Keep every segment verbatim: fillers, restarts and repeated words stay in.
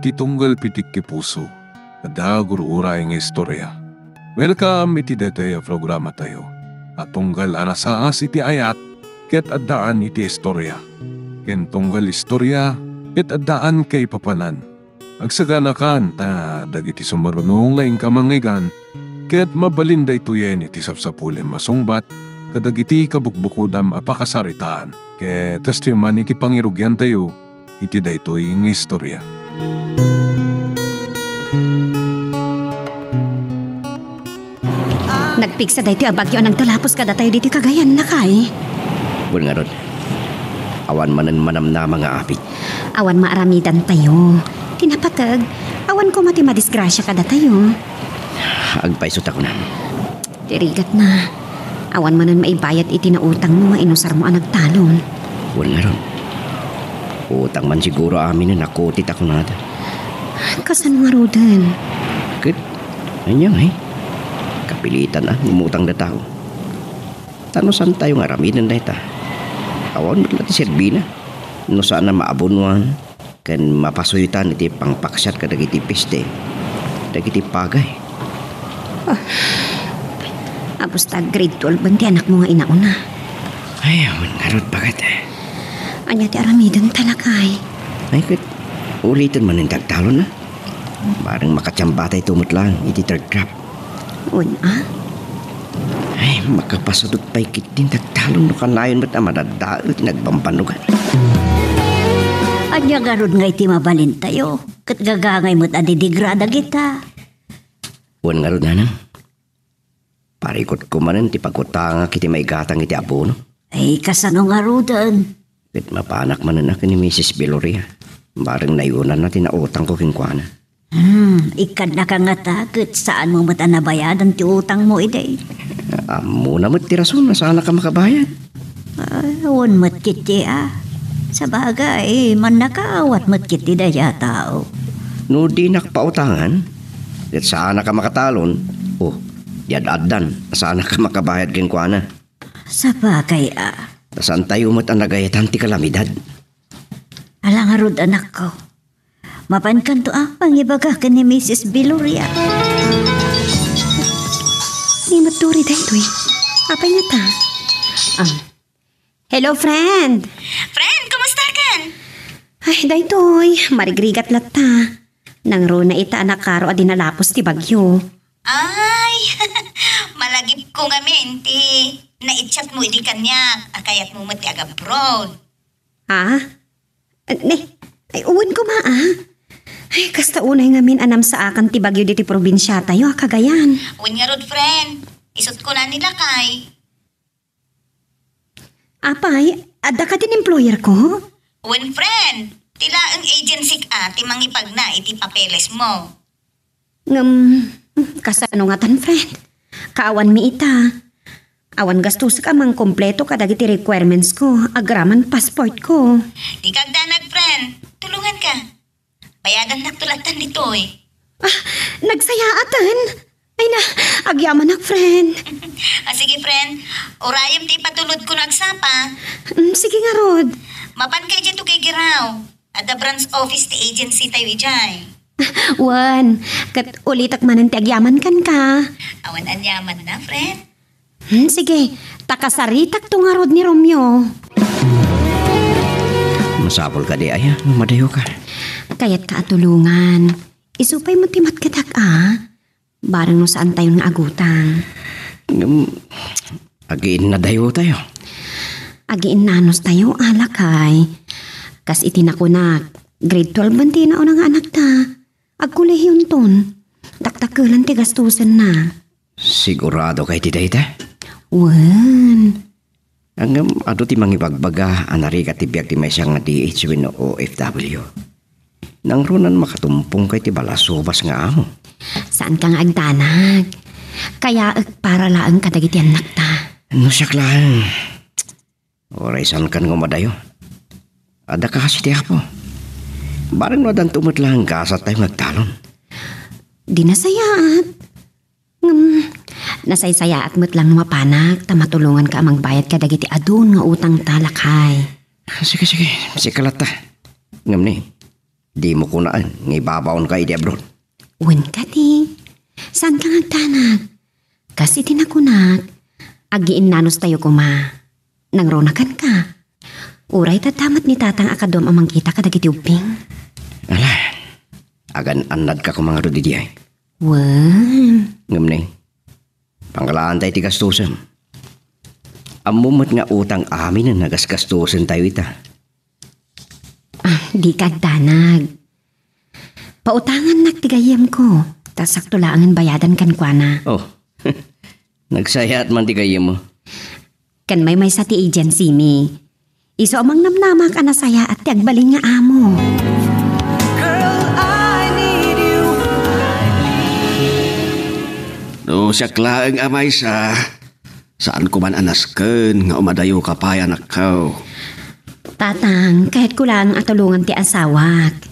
Ti tunggal pitik ti puso, adda gur-uray nga istorya. Welcome iti daytoy a programatayo a tunggal a nasaas iti ayat ket addaan iti istorya, ken tunggal istorya ket addaan kaipapanan. Agsaganakan ta dagiti sumaruno nga inka mangngeggan ket mabalin daytoyen iti sapsapulem a sungbat kadagiti kabukbukodam a pakasaritaan. Ket kastoy man iti pangirugiantayo iti daytoy nga istorya. Nagpigsa daytoy a bagyo a nagtalapos kadatayo ditoy Cagayan, lakay. Wen ngarud, awan manen manamnama nga apit. Awan maaramidantayo. Ti napateg, awan koma ti madisgrasia kadatayo. Agpayso ta kunam. Ti rigatna, awan manen maibayad iti nautangmo nga inusarmo a nagtalon. Wen ngarud, utang man siguro aminen a kuti ta kunada. Kasano ngaruden? Ket, ania ngay? Kapilitan a ngumutang da tao. Ta no saantayo nga aramiden dayta, awan met la ti serbina no saan a maabonoan ken mapasoytan iti pangpaksiat kadagiti peste dagiti pagay. Ah, apos ta grade twelve ti anakmo nga inauna. Ay, awan ngarud, baket. Ania ti aramiden ta, lakay? Ay, ket uliten manen ti agtalon, a? Bareng makatiambatayto met laeng iti third crop. Wen, a? Ay, makapasadu't pay ketdin ti agtalon no kanayon met a madaddael ti nagbambannogan. Ania ngarud ngay ti mabalintayo? Ket gagangay met a didigra dagita. Wen ngarud, nanang. Parikutko manen ti pagutangak iti maigatang iti abono. Ay, kasano ngaruden? Ket mapanak manen a ken ni Misis Viloria. Bareng nayunanna ti nautangko kenkuana. Hmm, ikkannaka ngata ket saanmo met a nabayadan ti utangmo idi? Ammona met ti rason a saanak a makabayad. Ay, awan met ketdi a. Sabagay, mannakaawat met ketdi daydiay a tao. No dinak pautangan, ket saanak a makatalon, o, di ad-addan a saanak a makabayad kenkuana. Sabagay a. Ta saantayo met a nagayadan ti kalamidad. Ala ngarud, anakko. Mapankanto a mangibaga ken ni Misis Viloria. Ni Maturi daytoy. Apay ngata? Ah. Hello, friend. Friend, kumusta kan? Ay, daytoy, marigrigat latta. Nangruna ita a nakaro a dinalapos ti bagyo. Ay, malagipko ngamin ti naichat mo idi kaniak a kayatmo met ti agabroad. Ha? Ne, ay, wen koma, a. Ay, kasta unay ngamin a namsaakan ti bagyo ditoy probinsiatayo a Cagayan. Wen ngarud, friend. Isut' kuna ni lakay. Apay, adda kadin employer ko? Wen, friend. Ti laeng agency a ti mangipagna iti papeles mo. Ngem, kasano ngatan, friend? Kaawanmi ita. Awan gastusek a mangkompleto kadagiti requirements ko, agraman passport ko. Dika agdanag, friend. Tulonganka. Bayadannakto lattan ditoy. Ah, nagsayaaten? Ay na, agyamanak, friend. Ah, sige, friend. Urayem ti ipatulodko no agsapa. Mm, sige ngarud. Mapanka idiay Tuguegarao. Adda branch office ti agency tayo idiay. Wen, ket ulitek manen ti agyaman kenka. Awan anyamanna, friend. Hmm, sige, ta kasaritakto ngarud ni Romeo. Masapul kadi aya no madayoka? Kayatka a tulongan. Isu pay met ti matkedak a. Bareng no saantayon nga agutang. Ngem, agiinnadayotayo. Agiinnanostayo, a lakay. Kas iti nakunak, grade twelve ti nauna nga anakta. Agkolehionton. Dakdakkelan ti gastusenna. Sigurado kay ti dayta? Wen. Ngem adu ti mangibagbaga a narigat ti biag ti maysa nga D H wenno O F W. Nangrunan makatumpong kay ti balasubas nga amo. Saanka nga agdanag. Kayaek para laeng kadagiti annakta. No siak laeng. Uray saankan nga umadayo. Adda kaasi ti Apo. Bareng no addanto met laeng gasattayo nga agtalon. Di nasayaat. Ngem, nasaysayaat met lang no mapanak ta matulonganka a mangbayad kadagiti adun nga utangta, lakay. Sige, sige. Sika latta. Ngem ni, Dimo kunaen nga ibabaonka idi abroad. Wen kadi, saanka nga agdanag. Kas iti nakunak, agiinnanustayo koma. Nangruna kenka. Uray dadda met ni Tatang a kaduam a mangkita kadagiti ubbing. Ala, agan-annadka koma ngarud idiay. Wen. Ngem ne, pangalaanta iti gastusen. Ammom met nga utang aminen a gasgastosentayo ita. Ah, dika agdanag. Pautangannak ti gayyemko, ta sakto laengen bayadan kenkuana. Oh, nagsayaat man ti gayyemmo. Ken maymaysa ti agency mi. Isu a mangnamnamak a nasayaat ti agbalin nga amo. Girl, I need you. No siak laeng a maysa, saan ko man a nasken nga umadayoka pay, anakko. Tatang, kayatko laeng a tulongan ti asawak.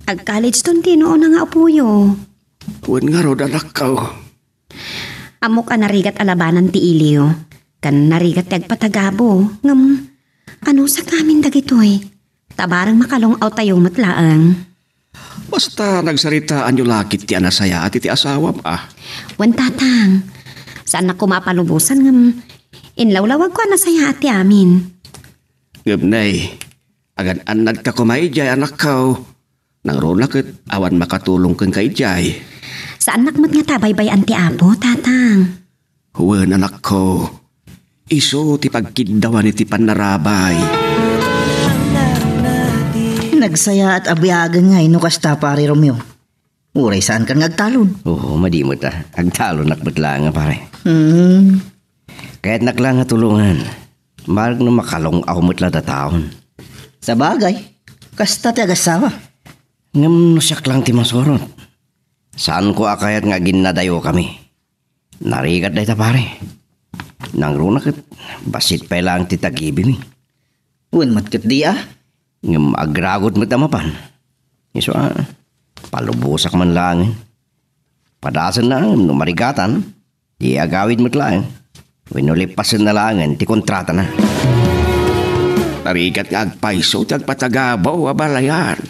Ag-college ton ti nuona nga apoyo. Wen ngarud, anakko. Ammok a narigat a labanan ti iliyo, ken narigat ti agpatagabo, ngem anusak amin dagitoy? Ta bareng makalung-awtayo met laeng. Basta nagsaritaanyo la ketdi a nasayaat iti asawam a. Wen, Tatang. Saannak koma a palubosan ngem inlawlawagko a nasayaat ti amin. Ngem ne, agan-annadka koma idiay, anakko. Nangruna ket awan makatulong kenka idiay. Saannak met ngata a baybay-an ti Apo, Tatang. Wen, anakko. Isu ti pagkiddawan iti pannarabay. Nagsayaat a biagen ngay no kasta, Pare Romeo. Uray saankan nga agtalon. Oo, madi met a. Agtalonak met laeng, pare. Hmm. Kayatnak la nga tulongan. Barek no makalung-aw met la dataon. Sabagay, kasta ti agassawa. Ngem no siak lang ti masurot, saanko a kayat nga aginnadayokami. Narigat dayta, pare. Nangruna ket bassit pay laeng ti tagibimi. Wen met ketdi a. Ngem agragot met a mapan. Isu a, palubosak man laengen. Padasenna ngem no marigatan, di agawid met laeng. Wenno lippasenna laengen ti kontratana. Narigat nga agpayso ti agpatagabo, abalayan.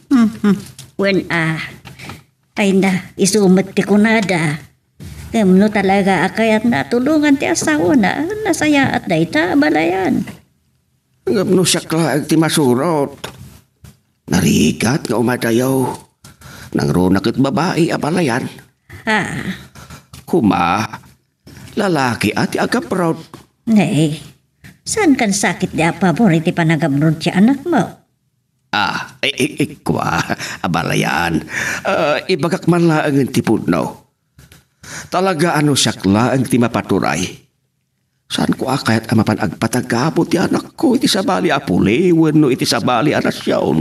Mhm. Wen a. Ay na, isu met ti kunada. Ngem no talaga a kayatna a tulongan ti asawana, nasayaat dayta, abalayan. Ngem no siak laeng ti masurot, narigat nga umadayo. Nangruna ket babai, abalayan. Ha? Koma, lalaki a ti agabroad. Nay, saankan sa ketdi a pabor iti panagabroad ti anakmo? Ah, i-, i-, ikwa, abalayan. Ah, ibagak man laengen ti pudno. Talaga a no siak laeng ti mapaturay, saanko a kayat a mapan agpatagabo ti anakko iti sabali a puli wenno iti sabali a nasion?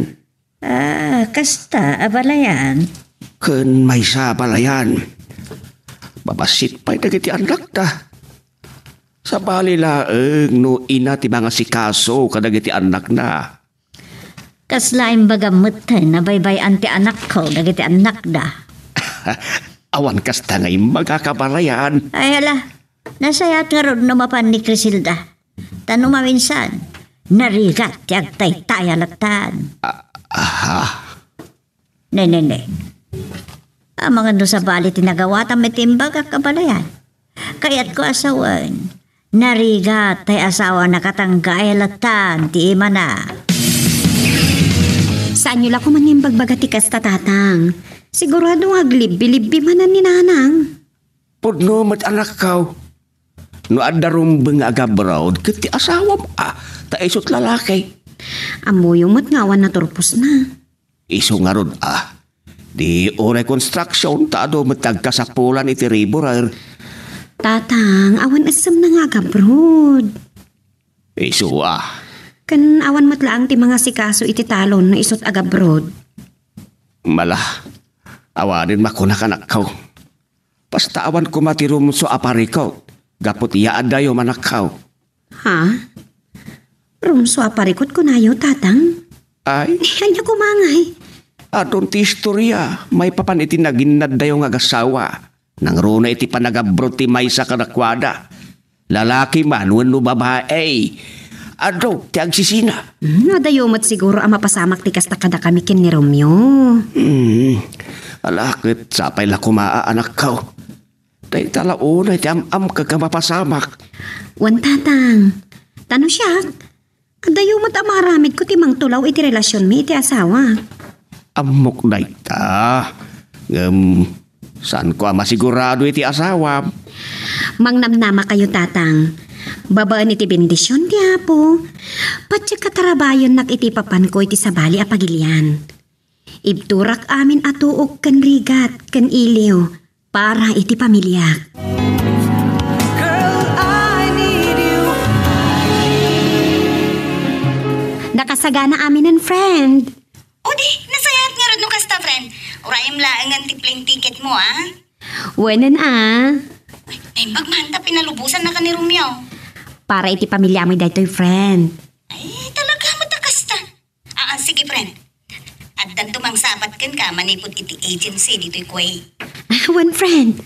Ah, kasta, abalayan. Ken maysa, abalayan. Babassit pay dagiti annakda. Sabali laeng no ina ti mangasikaso kadagiti annakna. Kasla imbagam metten a baybay-an ti anakko dagiti annakda? Awan kasta nga imbagak, abalayan. Ay, ala, nasayaat ngarud no mapan ni Criselda. Ta no maminsan, narigat ti agtaytay a lattan. Ah, aha. Ne, ne, ne. Amangan no sabali ti nagawatam iti imbagak, abalayan. Kayatko a sawen, narigat tay asawa nakatanggay lattan ti imana. Saanyo la koma nga imbagbaga ti kasta, Tatang. Sigurado nga aglibbi-libbi manen ni Nanang. Pudno met, anakko. No adda rumbeng nga agabroad, ket ti asawam a, ta isut lalaki. Ammoyo met nga awan naturposna. Isu ngarud a, di uray construction ta adu met ti agkasapulan iti riburer. Tatang, awan essemna nga agabroad. Isu a. Ken awan met laeng ti mangasikaso iti talon no isut agabroad. Mala, awanen makunak, anakko. Basta awan koma ti rumso a parikut, gapu ti yaaddayo, anakko. Ha? Rumso a parikut kunayo, Tatang? Ay? Ania koma ngay? Adun ti istoria, maipapan iti naginnaddayo nga agasawa. Nangruna iti panagabroad ti maysa kadakuada. Lalaki man wenno babai. Adu ti agsisina. Hmm, adayo met siguro a mapasamak ti kasta kadakami ken ni Romeo. Hmm. Ala, ket sapay la koma a anakko. Dayta la unay ti am-amko nga mapasamak. Wen, Tatang. Ta no siak, adayo met a maaramidko ti mangtulaw iti relasionmi iti asawa. Ammok dayta. Ngem, saanko a masigurado iti asawam. Mangnamnamakayo, Tatang. Babaen iti bendision ti Apo, patiek a tarabayonnak iti papanko iti sabali a pagilian. Ibturak amin a tuok ken rigat ken iliw para iti pamiliak. Girl, I need you. Nakasagana aminen, friend. O di, nasayaat ngarud no kasta, friend. Urayem laengen ti plane ticket mo, a? Wenen, a. Ay, naimbag man ta pinalubosannaka ni Romeo. Para iti pamiliami daytoy, friend. Ay, talaga met a kasta. Ah, ah, sige, friend. Addanto mangsabat kenka manipud iti agency ditoy Kuwait. Wen, friend.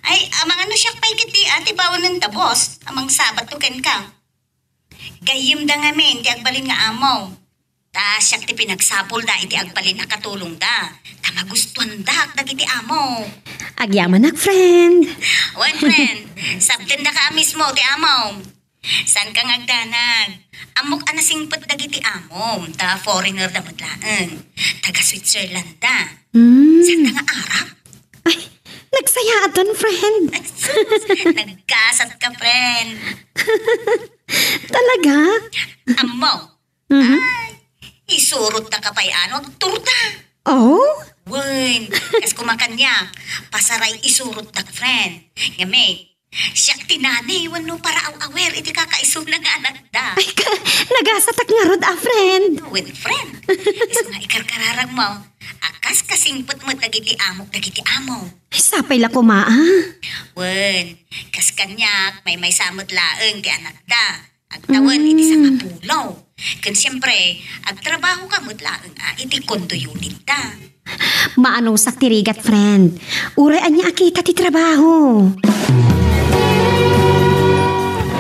Ay, amangan no siak pay ketdi a ti baonenta, boss, a mangsabatto kenka. Gayyemda ngamin ti agbalin nga amo. Ta siak ti pinagsapulda iti agbalin a katulongda. Ta magustuandak dagiti amo. Agyamanak, friend. Wen, friend. Sabtendaka a mismo ti amo. Saanka nga agdanag. Ammok a nasingpet dagiti amom, ta foreigner da met laeng. Taga Switzerland da. Hmm. Saanda nga Arab? Ay, nagsayaatan, friend. Ay, sus, naggasat ka, friend. Talaga? Ammo. Mhm. Ay, isurot da ka pay ano, agturta. Oh? Wen, kas kumakanyak, pasaray isurot da, friend. Ngem, siak ti nani wenno paraaw-awer iti kakaisuna nga anakda. Ay, ka, nagasatak ngarud a friend. Wen, friend. Isu nga ikarkararag mo. Akas kasingpet met dagiti amok dagiti amo. Ay, sapay la koma, a. Wen, kas kaniak, maymaysa met laeng ti anakda. Agtawen iti sangapulo. Ken siempre, agtrabaho ka met laeng a iti condo unit da. Maanusak ti rigat, friend. Uray ania a kita ti trabaho.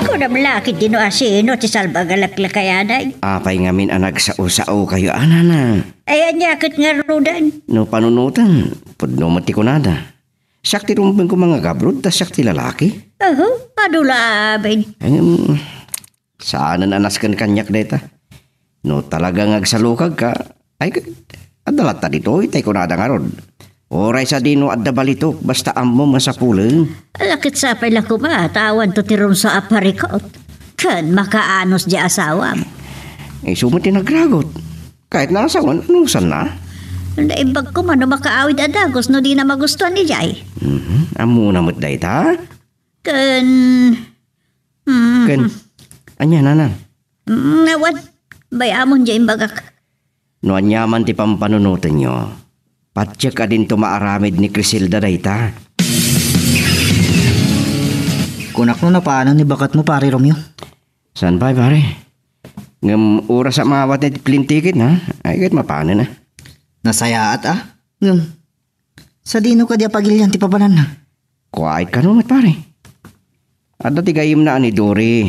Kunam la ketdi no asino ti salbagalaklakayanay. Apay ngamin a nagsao-sao kayo, a, nana? Ay, ania ket ngaruden? No panunoten, pudno met ti kunada. Siak ti rumbeng ko mangagabroad, ta siak ti lalaki. Aho, adu la amin. Em, saanen a nasken kaniak dayta. No talaga nga agsalukag ka, ay, adda latta ditoy, tay kunada ngarud. Uray sadino adda balitok, basta ammom nga sapulen. Ala ket sapay la koma, ta awanto ti rumsa a parikot. Ken makaanus di asawam. Isu met ti nagragot. Kahit na asawan, anusanna? Naimbag koma no makaawid a dagus no dina magustuan idiay. Mhm. Ammona met dayta? Ken, mm. Ken, ania, nana? Mm, awan, bay-amon diay imbagak. No aniaman ti pampanunotenyo, patiek a dinto maaramid ni Criselda dayta. Kunak no napanen ni baketmo, Pare Romeo. Saan pay, pare? Ngem oras a maawat ti plane ticket, ha? Ay, ket mapanen, a. Nasayaat, a? Ngem, sadino kadi a pagilian ti pabananna? Kuait kano met, pare. Adda ti gayyemna a ni Dory.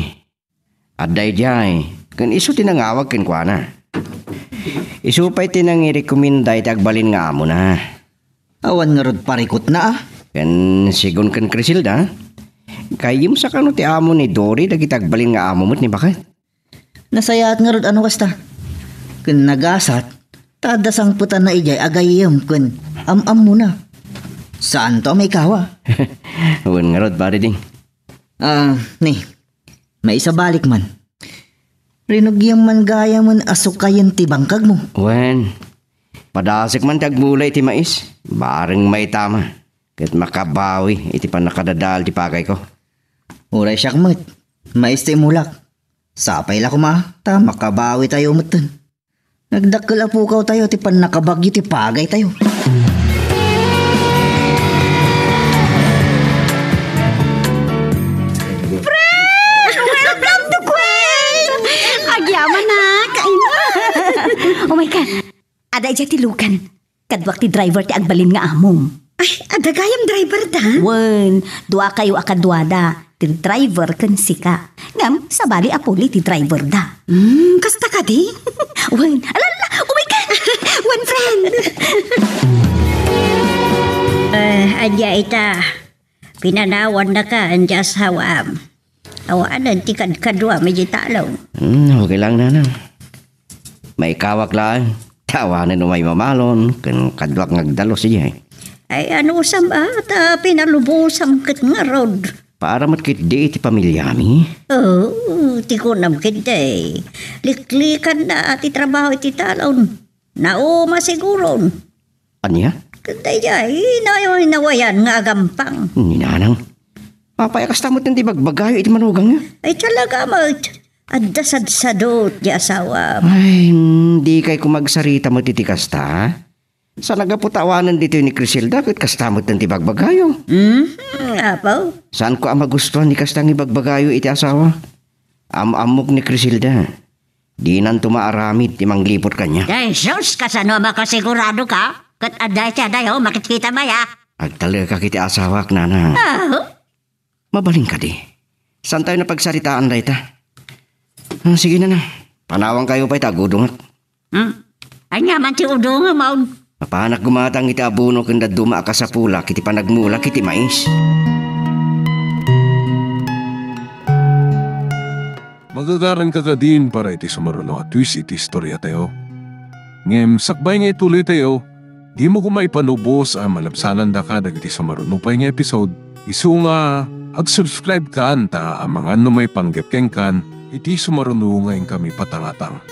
Adda idiay, ken isu ti nangawag kenkuana. Isu pay ti nangirekomenda iti agbalin nga amona. Awan ngarud parikutna, a? Ken segun ken Criselda, gayyem sa kano ti amo ni Dory dagiti agbalin nga amo met ni baket? Nasayaat ngarud a no kasta. Ken nagasat, ta adda sangpetanna idiay a gayyem ken am-ammona. Saanto a maikawa? Wen ngarud, Pare Ding. Ah, ni, maisabalik man. Rinugiam man gayamen a sukayen ti bangkagmo. Wen, padasek man ti agbula iti mais. Bareng maitama. Ket makabawi iti pannakadadael ti pagayko. Uray siak met, mais ti imulak. Sapay la koma, ta makabawitayo metten. Nagdakkel a pukawtayo ti pannakabagyo ti pagaytayo. Friend! Welcome to Kuwait! Agyamanak! Oh my God! Ada idiay ti lugan. Kaduak ti driver ti agbalin nga amom. Ay, adda gayam driver da? Wen, dua kayo a kaduada. ti driver ken sika. Ngem, sabali a puli ti driver da. Hmm, kasta kadi? Wen, alala, umay ka! Wen, friend! Eh, ania ita? Pinanawan na ka, ania asawam? Awanen ti kadkaduam iti talon. Hmm, okay lang, nanang. Maikawak laeng. Tawanen umay mamalon, ken kaduak nga agdalus idiay. Ay, anusam a, ta pinalubosam ket ngarud. Para met ketdi iti pamiliami. Oo, ti kunam ketdi. Liklikan na ti trabaho iti talon. Nauma siguron. Ania? Ket daydiay, nawayan nga agampang. Ni nanang. Apay a kasta met ti bagbagayo iti manugangyo? Ay, talaga met. Adda sadsadot ti asawa. Ay, mm, di kay kumagsarita met iti kasta? Sa nagapu ta awanen ditoy ni Criselda, ket kasta met ti bagbagayo. Mhm, apo. Saanko a magustuan ni kasta nga ibagbagayo iti asawa. Am-ammok ni Criselda. Dinanto maaramid ti mangliput kaniak. Ay, sus, kasano a makasigurado ka? Ket adda iti adayo, makitkitam aya. Agtalekak iti asawak, nanang. Ah, Mabalin kadi. Saantayo napagsaritaan dayta? Ah, sige, nanang. Panawankayo pay ta agudongak. Hmm? Ania man ti udongam, awn? Mapanak gumatang iti abono ken dadduma a kasapulak iti panagmulak iti mais. Magagaranka kadin para iti sumaruno a twist iti istoriatayo. Ngem sakbay nga ituloytayo, dimo koma ipanubos a malabsanandaka dagiti sumaruno pay nga episode, isu nga ag-subscribe kan ta amangan no maipanggep kenkan iti sumaruno nga inkami patangatang.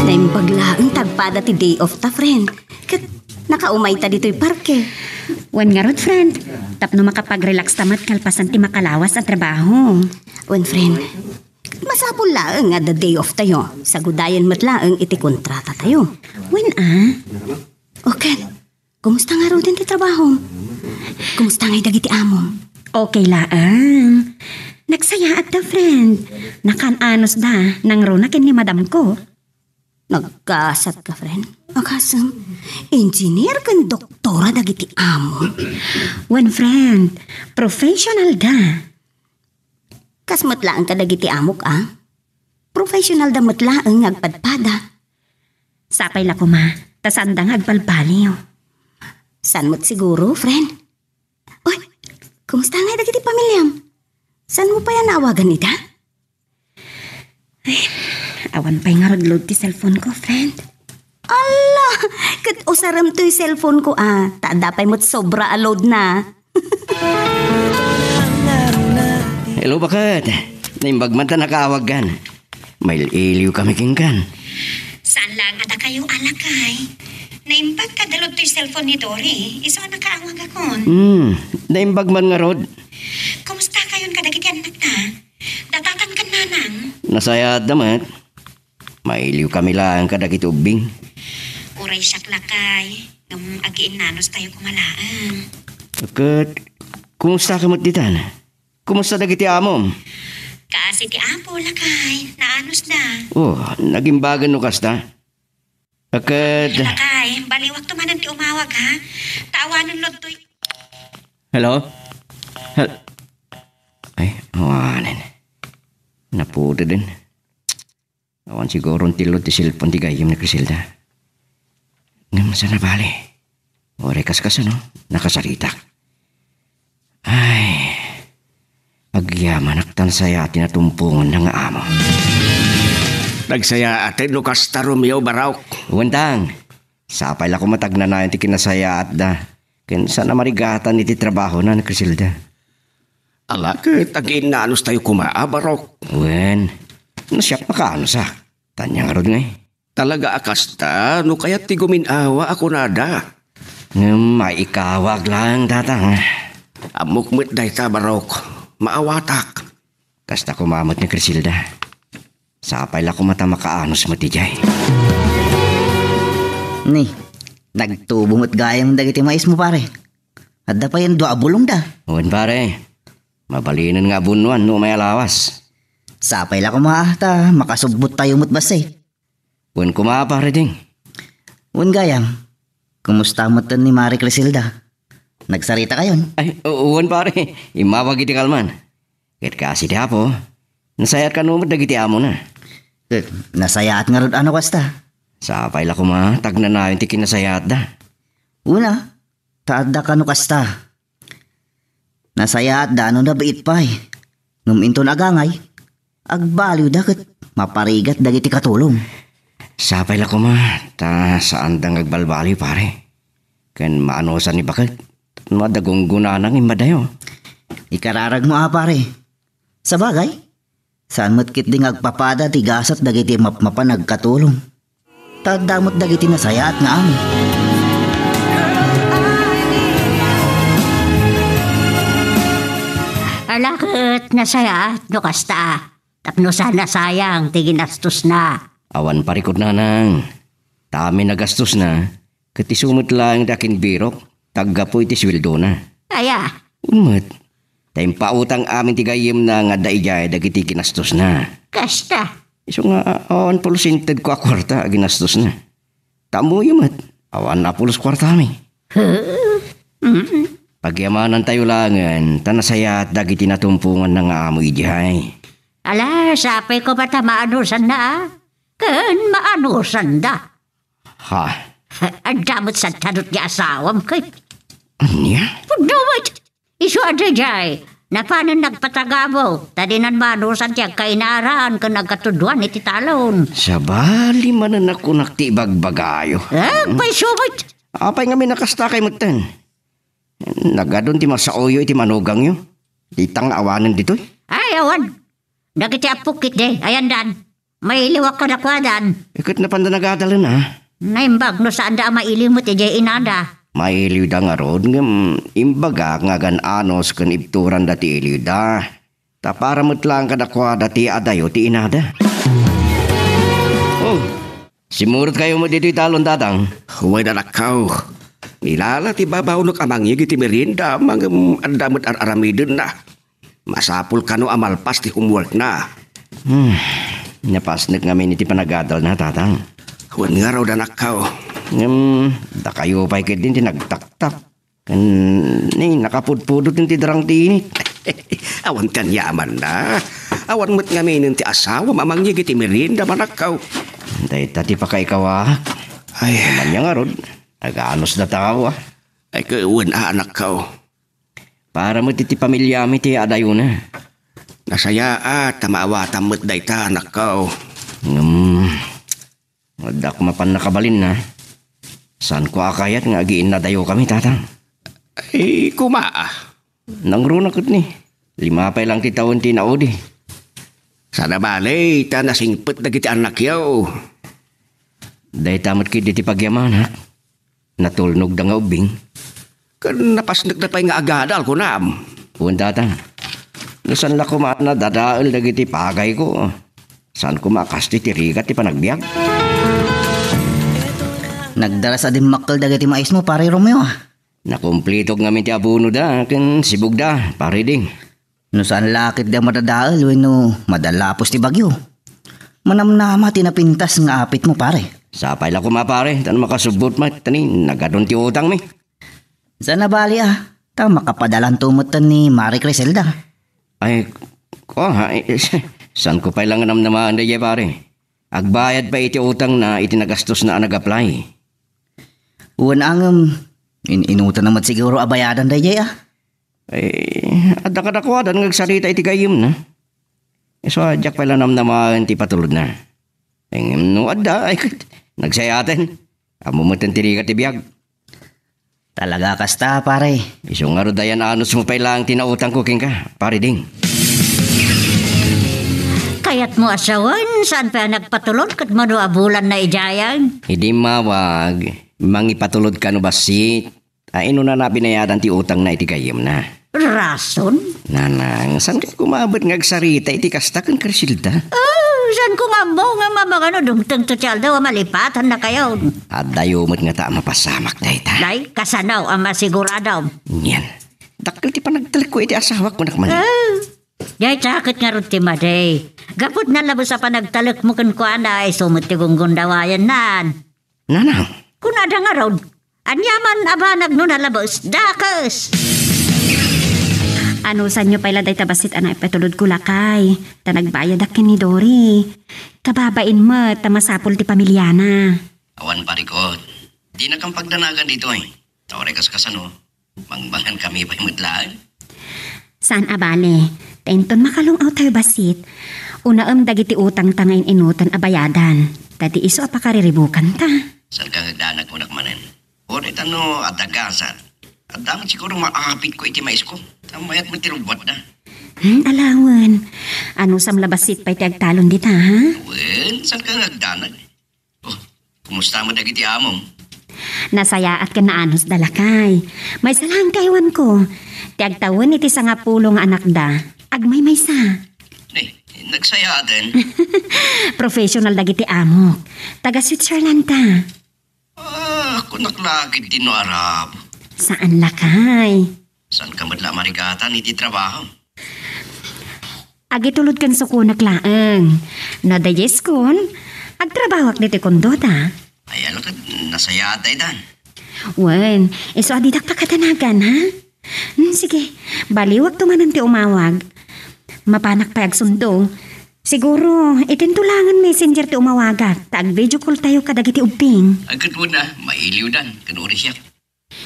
Naimbag laeng ti agpada ti day off ta, friend. Ket nakaumayta ditoy parke. Wen ngarud, friend, tapno makapag-relax ta met kalpasan ti makalawas a trabaho. Wen, friend, masapul laeng nga adda day off tayo. Sagudayen met laeng iti kontratatayo. Wen a? O ket, kumusta ngaruden ti trabahom? Kumusta ngay dagiti amom? Okay laeng. Nagsayaat da, friend. Nakaan-anos da, nangruna ken ni madam ko. Nagkasat ka, friend? Akasem, engineer ken doktora dagiti amo. Wen, friend, professional da. Kas met laeng kadagiti amok, a? Professional da met laeng nga agpadpada. Sapay la koma, ta saan da nga agbalbaliw. Saan met siguro, friend? Oy, kumusta ngay dagiti pamiliam? Saan mo pay a naawagan ida? Ay, awan pay ngarud load ti cellphone ko, friend. Ala, ket usarem toy cellphone ko, a. Ta adda pay met sobra a load na. Hello, baket. Naimbag man ta nakaawagkan. Mail-iliw kami kenkan. Saan laeng a dakayo a lakay? Naimbag kadta load toy cellphone ni Dory. Isu a nakaawagakon. Hmm, naimbag man ngarud. Kumusta kayon kadagiti annakta? Datatan ken nanang? Nasayaat da met. Mailiw kami laeng kadagiti ubbing. Uray siak lakay, ngem agiinnanos tayo koma laeng. Ket, kumusta ka met ditan? Kumusta dagiti amom? Kaasi ti Apo, lakay. Naanos da. Oh, nagimbagan no kasta? Ket lakay, baliwak to manen ti umawag, ha? Ta awanen load toy. Hello? Hel-, ay, awanen. Napudeden. Awan siguro ti load ti cellphone ti gayyem ni Criselda. Ngem saan a bale? Uray kaskasano, nakasaritak. Ay, agyamanak ta nasayaat ti natumponganna nga amo. Nagsayaat no kasta, Romeo, Barok. Wen tang, sapay la koma ta agnanayon ti kinasayaatda ken saan a marigatan iti trabahona ni Criselda. Ala ket agiinnanos tayo koma, a, Barok. Wen, no siak makaanosak. Ania ngarud ngay? Talaga a kasta no kayat ti gumin-awa a kunada. Ngem maikawag laeng, Tatang. Ammok met dayta, Barok. Maawatak. Kasta koma met ni Criselda. Sapay la koma ta makaanos met idiay. Ni, nagtubo met gayam dagiti maismo, pare. Adda pay dua a bulongda. Wen, pare. Mabalinen nga abunnuan no umay a lawas. Sapay la koma ta makasubbot tayo met bassit. Wen koma, Pare Ding. Wen gayam, kumusta met ni Mari Criselda? Nagsarita kayon? Ay, u-, wen, pare. Immawag iti kalman. Ket kas iti Apo, nasayaat kano met dagiti amona. Eh, nasayaat ngarud a no kasta? Sapay la koma, ta agnanayon ti kinasayaatda. Una, ta adda kano kasta. Nasayaatda no nabiit pay. Ngem inton agangay, agbaliwda ket maparigat dagiti katulong. Sapay la koma, ta saanda nga agbalbaliw, pare. Ken maanosan ni baket, no adda gunggonana nga immadayo. Ikararagmo a, pare. Sabagay, saan met ketdi nga agpapada ti gasat dagiti mapmapan a agkatulong. Ta adda met dagiti nasayaat nga amin. Ala ket nasayaat no kasta, tapno saan a sayang ti ginastosna. Awan parikut, nanang. Ta amin a gastosna, ket isu met laeng ti akinbirok, ta aggapu iti sueldona. Aya? Unmet, ta impautang amin ti gayyemna nga adda idiay dagiti ginastosna. Kasta? Isu nga, awan pulos intedko a kuarta a ginastosna. Ta ammoyo met, awan a pulos kuartami. Huh? Mm. Pagyamanantayo laengen, ta nasayaat dagiti natumponganna nga amo idiay. Ala, sapay koma ta maanosanna, a? Ken maanosanda. Ha? Adda met sadtanot ti asawam ket. Ania? Pudno met. Isu a daydiay, napanen nagpatagabu, ta dinan manusan ti agkainaran ken agkatudwan iti talon. Sabali manen a kunak ti ibagbagayo. Agpayso met. Apay ngamin a kasta kay metten? Nagadun ti masaoyo iti manugangyo. Dita nga awanen ditoy? Ay, awan. Dagiti apok ketdi, ayandan. Mailiwak kadakuadan. Iket napanda nagadalen, a? Naimbag no saanda a mailiw met idiay inada. Mailiwda ngarud, ngem imbagak nga agan-anos ken ibturanda ti iliwda. Ta para met laeng kadakuada ti adayo ti inada. Oh, simmurotkayo met ditoy talon, Tatang. Wen, anakko. Ilala ti babawnek a mangyeg iti merienda, ngem adda met ar-aramidenna. Masapul kano a malpas ti homeworkna. Hmm, napasnek ngamin iti panagadalna, Tatang. Wen ngarud, anakko. Ngem, dakayo pay ketdin ti nagtaktak. Ken, ni, nakapudpudot ti darang ti init. Awan ti aniamanna. Awan met ngamin ti asawam a mangyeg iti merienda, anakko. Dayta ti pakaikawak. Ay. Ania ngarud, aganos da tao, a. Ay, ket wen a, anakko. Para met iti pamiliami ti adayona. Nasayaat ta maawatam met dayta, anakko. Ngem, adda koma pannakabalinna. Saanko a kayat nga agiinnadayokami, Tatang. Ay, koma, a. Nangruna ketni. Lima pay lang ti tawen ti naudi. Saan a bale, ta nasingpet dagiti annakyo. Dayta met ketdi ti pagyamanak. Natulnogda nga ubbing. Ken napasnekda pay nga agadal, kunam. Wen, Tatang. No saan la koma a nadadael dagiti pagayko, saan koma a kastoy ti rigat ti panagbiag. Nagdaras a dimmakkel dagiti maismo, Pare Romeo, a. Nakumplitok ngamin ti abonoda ken sibugda, Pare Ding. No saan la ketdi a madadael wenno madalapos ti bagyo, manamnama ti napintas nga apitmo, pare. Sapay la koma, pare, ta no makasubbot met, ta ni, nagadun ti utangmi. Saan a bali, a, ta makapadalanto met ni Mare Criselda. Ay, ko, ha, eh, saanko pay la nga namnamaen daydiay, pare. Agbayad pay iti utangna iti nagastosna a nag-apply. Wen, ngem, in-, inutangna met siguro a bayadan daydiay, a. Eh, adda kadakuada nga agsarita iti gayyemna. Isu a diak pay la namnamaen ti ipatulodna. Eh, ngem no adda, ay, nagsayaten. Ammo met ti rigat ti biag. Talaga kasta, pare. Isu ngarud, ayan-anosmo pay laeng ti nautangko kenka, Pare Ding. Kayatmo a sawen, saan pay a nagpatulod ket mano a bulanna idiayen? Idi immawag, mangipatulod kano bassit. Ay, inunana a binayadan ti utangna iti gayyemna. Rason? Nanang, saan kay kumabet nga agsarita iti kasta ken Criselda? Oh, saanko nga ammo nga mamangano dumtengto ti aldaw a malipatannakayon. Addayo met ngata a mapasamak dayta. Nay, kasano a masiguradom? Nian. Dakkel ti panagtalekko iti asawak, kunak man. Ah, dayta ket ngarud ti madi. Gapu ti nalabes a panagtalekmo kenkuana, isu met ti gunggundawayennan. Nanang. Kunada ngarud, aniaman a banag no nalabes, dakes. Anusanyo pay la dayta bassit a naipatulodko, lakay, ta nagbayadak ken ni Dory. Kababain met ta masapul ti pamiliana. Awan, parikot. Dinakam pagdanagan ditoy. Ta uray kaskasano, mangmangan kami pay met laeng. Saan a bale, ta inton makalung-aw tayo bassit, unaem dagiti utangta nga in-inutan a bayadan, ta di isu a pakariribukanta. Saan ka nga agdanag kunak manen? Uray ta no adda gasat, adda met siguro maapitko iti maisko. Ta mayat met ti rubbuatda. Hmm, alawen. Anusam la bassit pay ti agtalon dita, ha? Wen, saan ka nga agdanag? Oh, kumusta met dagiti amom? Nasayaat ken naanusda, lakay. Maysa laeng ti aywanko. Ti agtawen iti sangapulo nga anakda, agmaymaysa. Eh, nagsayaaten. Professional dagiti amok. Taga Switzerland ta. Ah, kunak la ket di no Arab. Saan, lakay? Saan ka met la marigatan iti trabaho? Agitulod ken sukonak laeng. No daydiay school, agtrabawak ditoy kondota. Ay, ala ket nasayaat daytan. Wen, isu a didak pakadanagan, ha? Hmm, sige, baliwakto manen ti umawag. Mapanak pay agsundo. Siguro, itinto laengen messenger ti umawagak, ta ag-video call tayo kadagiti ubbing. Ay, ket wen a, mailiwdan, ken uray siak.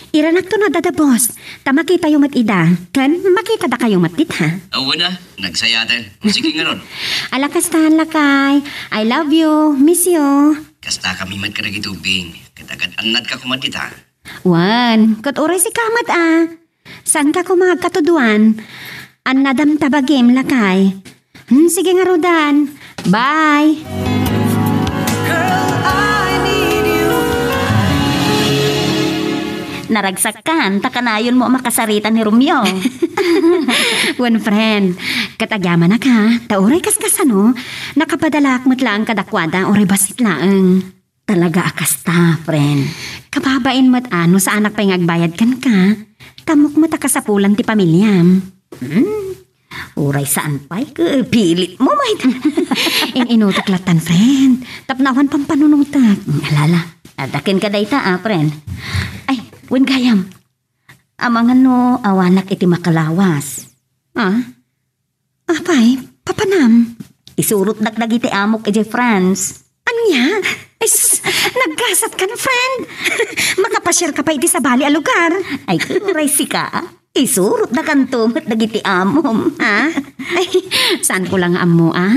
Iranakto no adda da boss, ta makitayo met ida, ken makitadakayo met dita. Awan a, nagsayaaten. O, sige ngarud. Ala, kastan, lakay. I love you. Miss you. Kasta kami met kadagiti ubbing. Ket agad-annadka koma dita. Wen, ket uray sika met a. Saanka koma agkatudoan? Annadam ta bagim, lakay. Hmm, sige ngaruden. Bye! Girl, I need you. Naragsakkan, ta kanayonmo a makasarita ni Romeo. Wen, friend, ket agyamanak, ta uray kaskasano, nakapadalaak met laeng kadakuada uray bassit laeng. Talaga a kasta, friend. Kababain met a no saanak pay nga agbayad kenka, ta ammok met a kasapulan ti pamiliam. Hmm. Uray saan pay, ket pilitmo met. In-inutek lattan, friend. Tapno awan pampanunotek. Alala, adda kenka dayta, a, friend. Ay, wen gayam. Amangan no awanak iti makalawas. Ah? Apay, papanam? Isurotdak dagiti amok idiay France. Ania? Ay, sus, naggasatkan, friend. Makapasiarka pay iti sabali a lugar. Ay, uray sika. Isurotdakanto met dagiti amom. Ah? Ay, saanko la nga ammo, ah?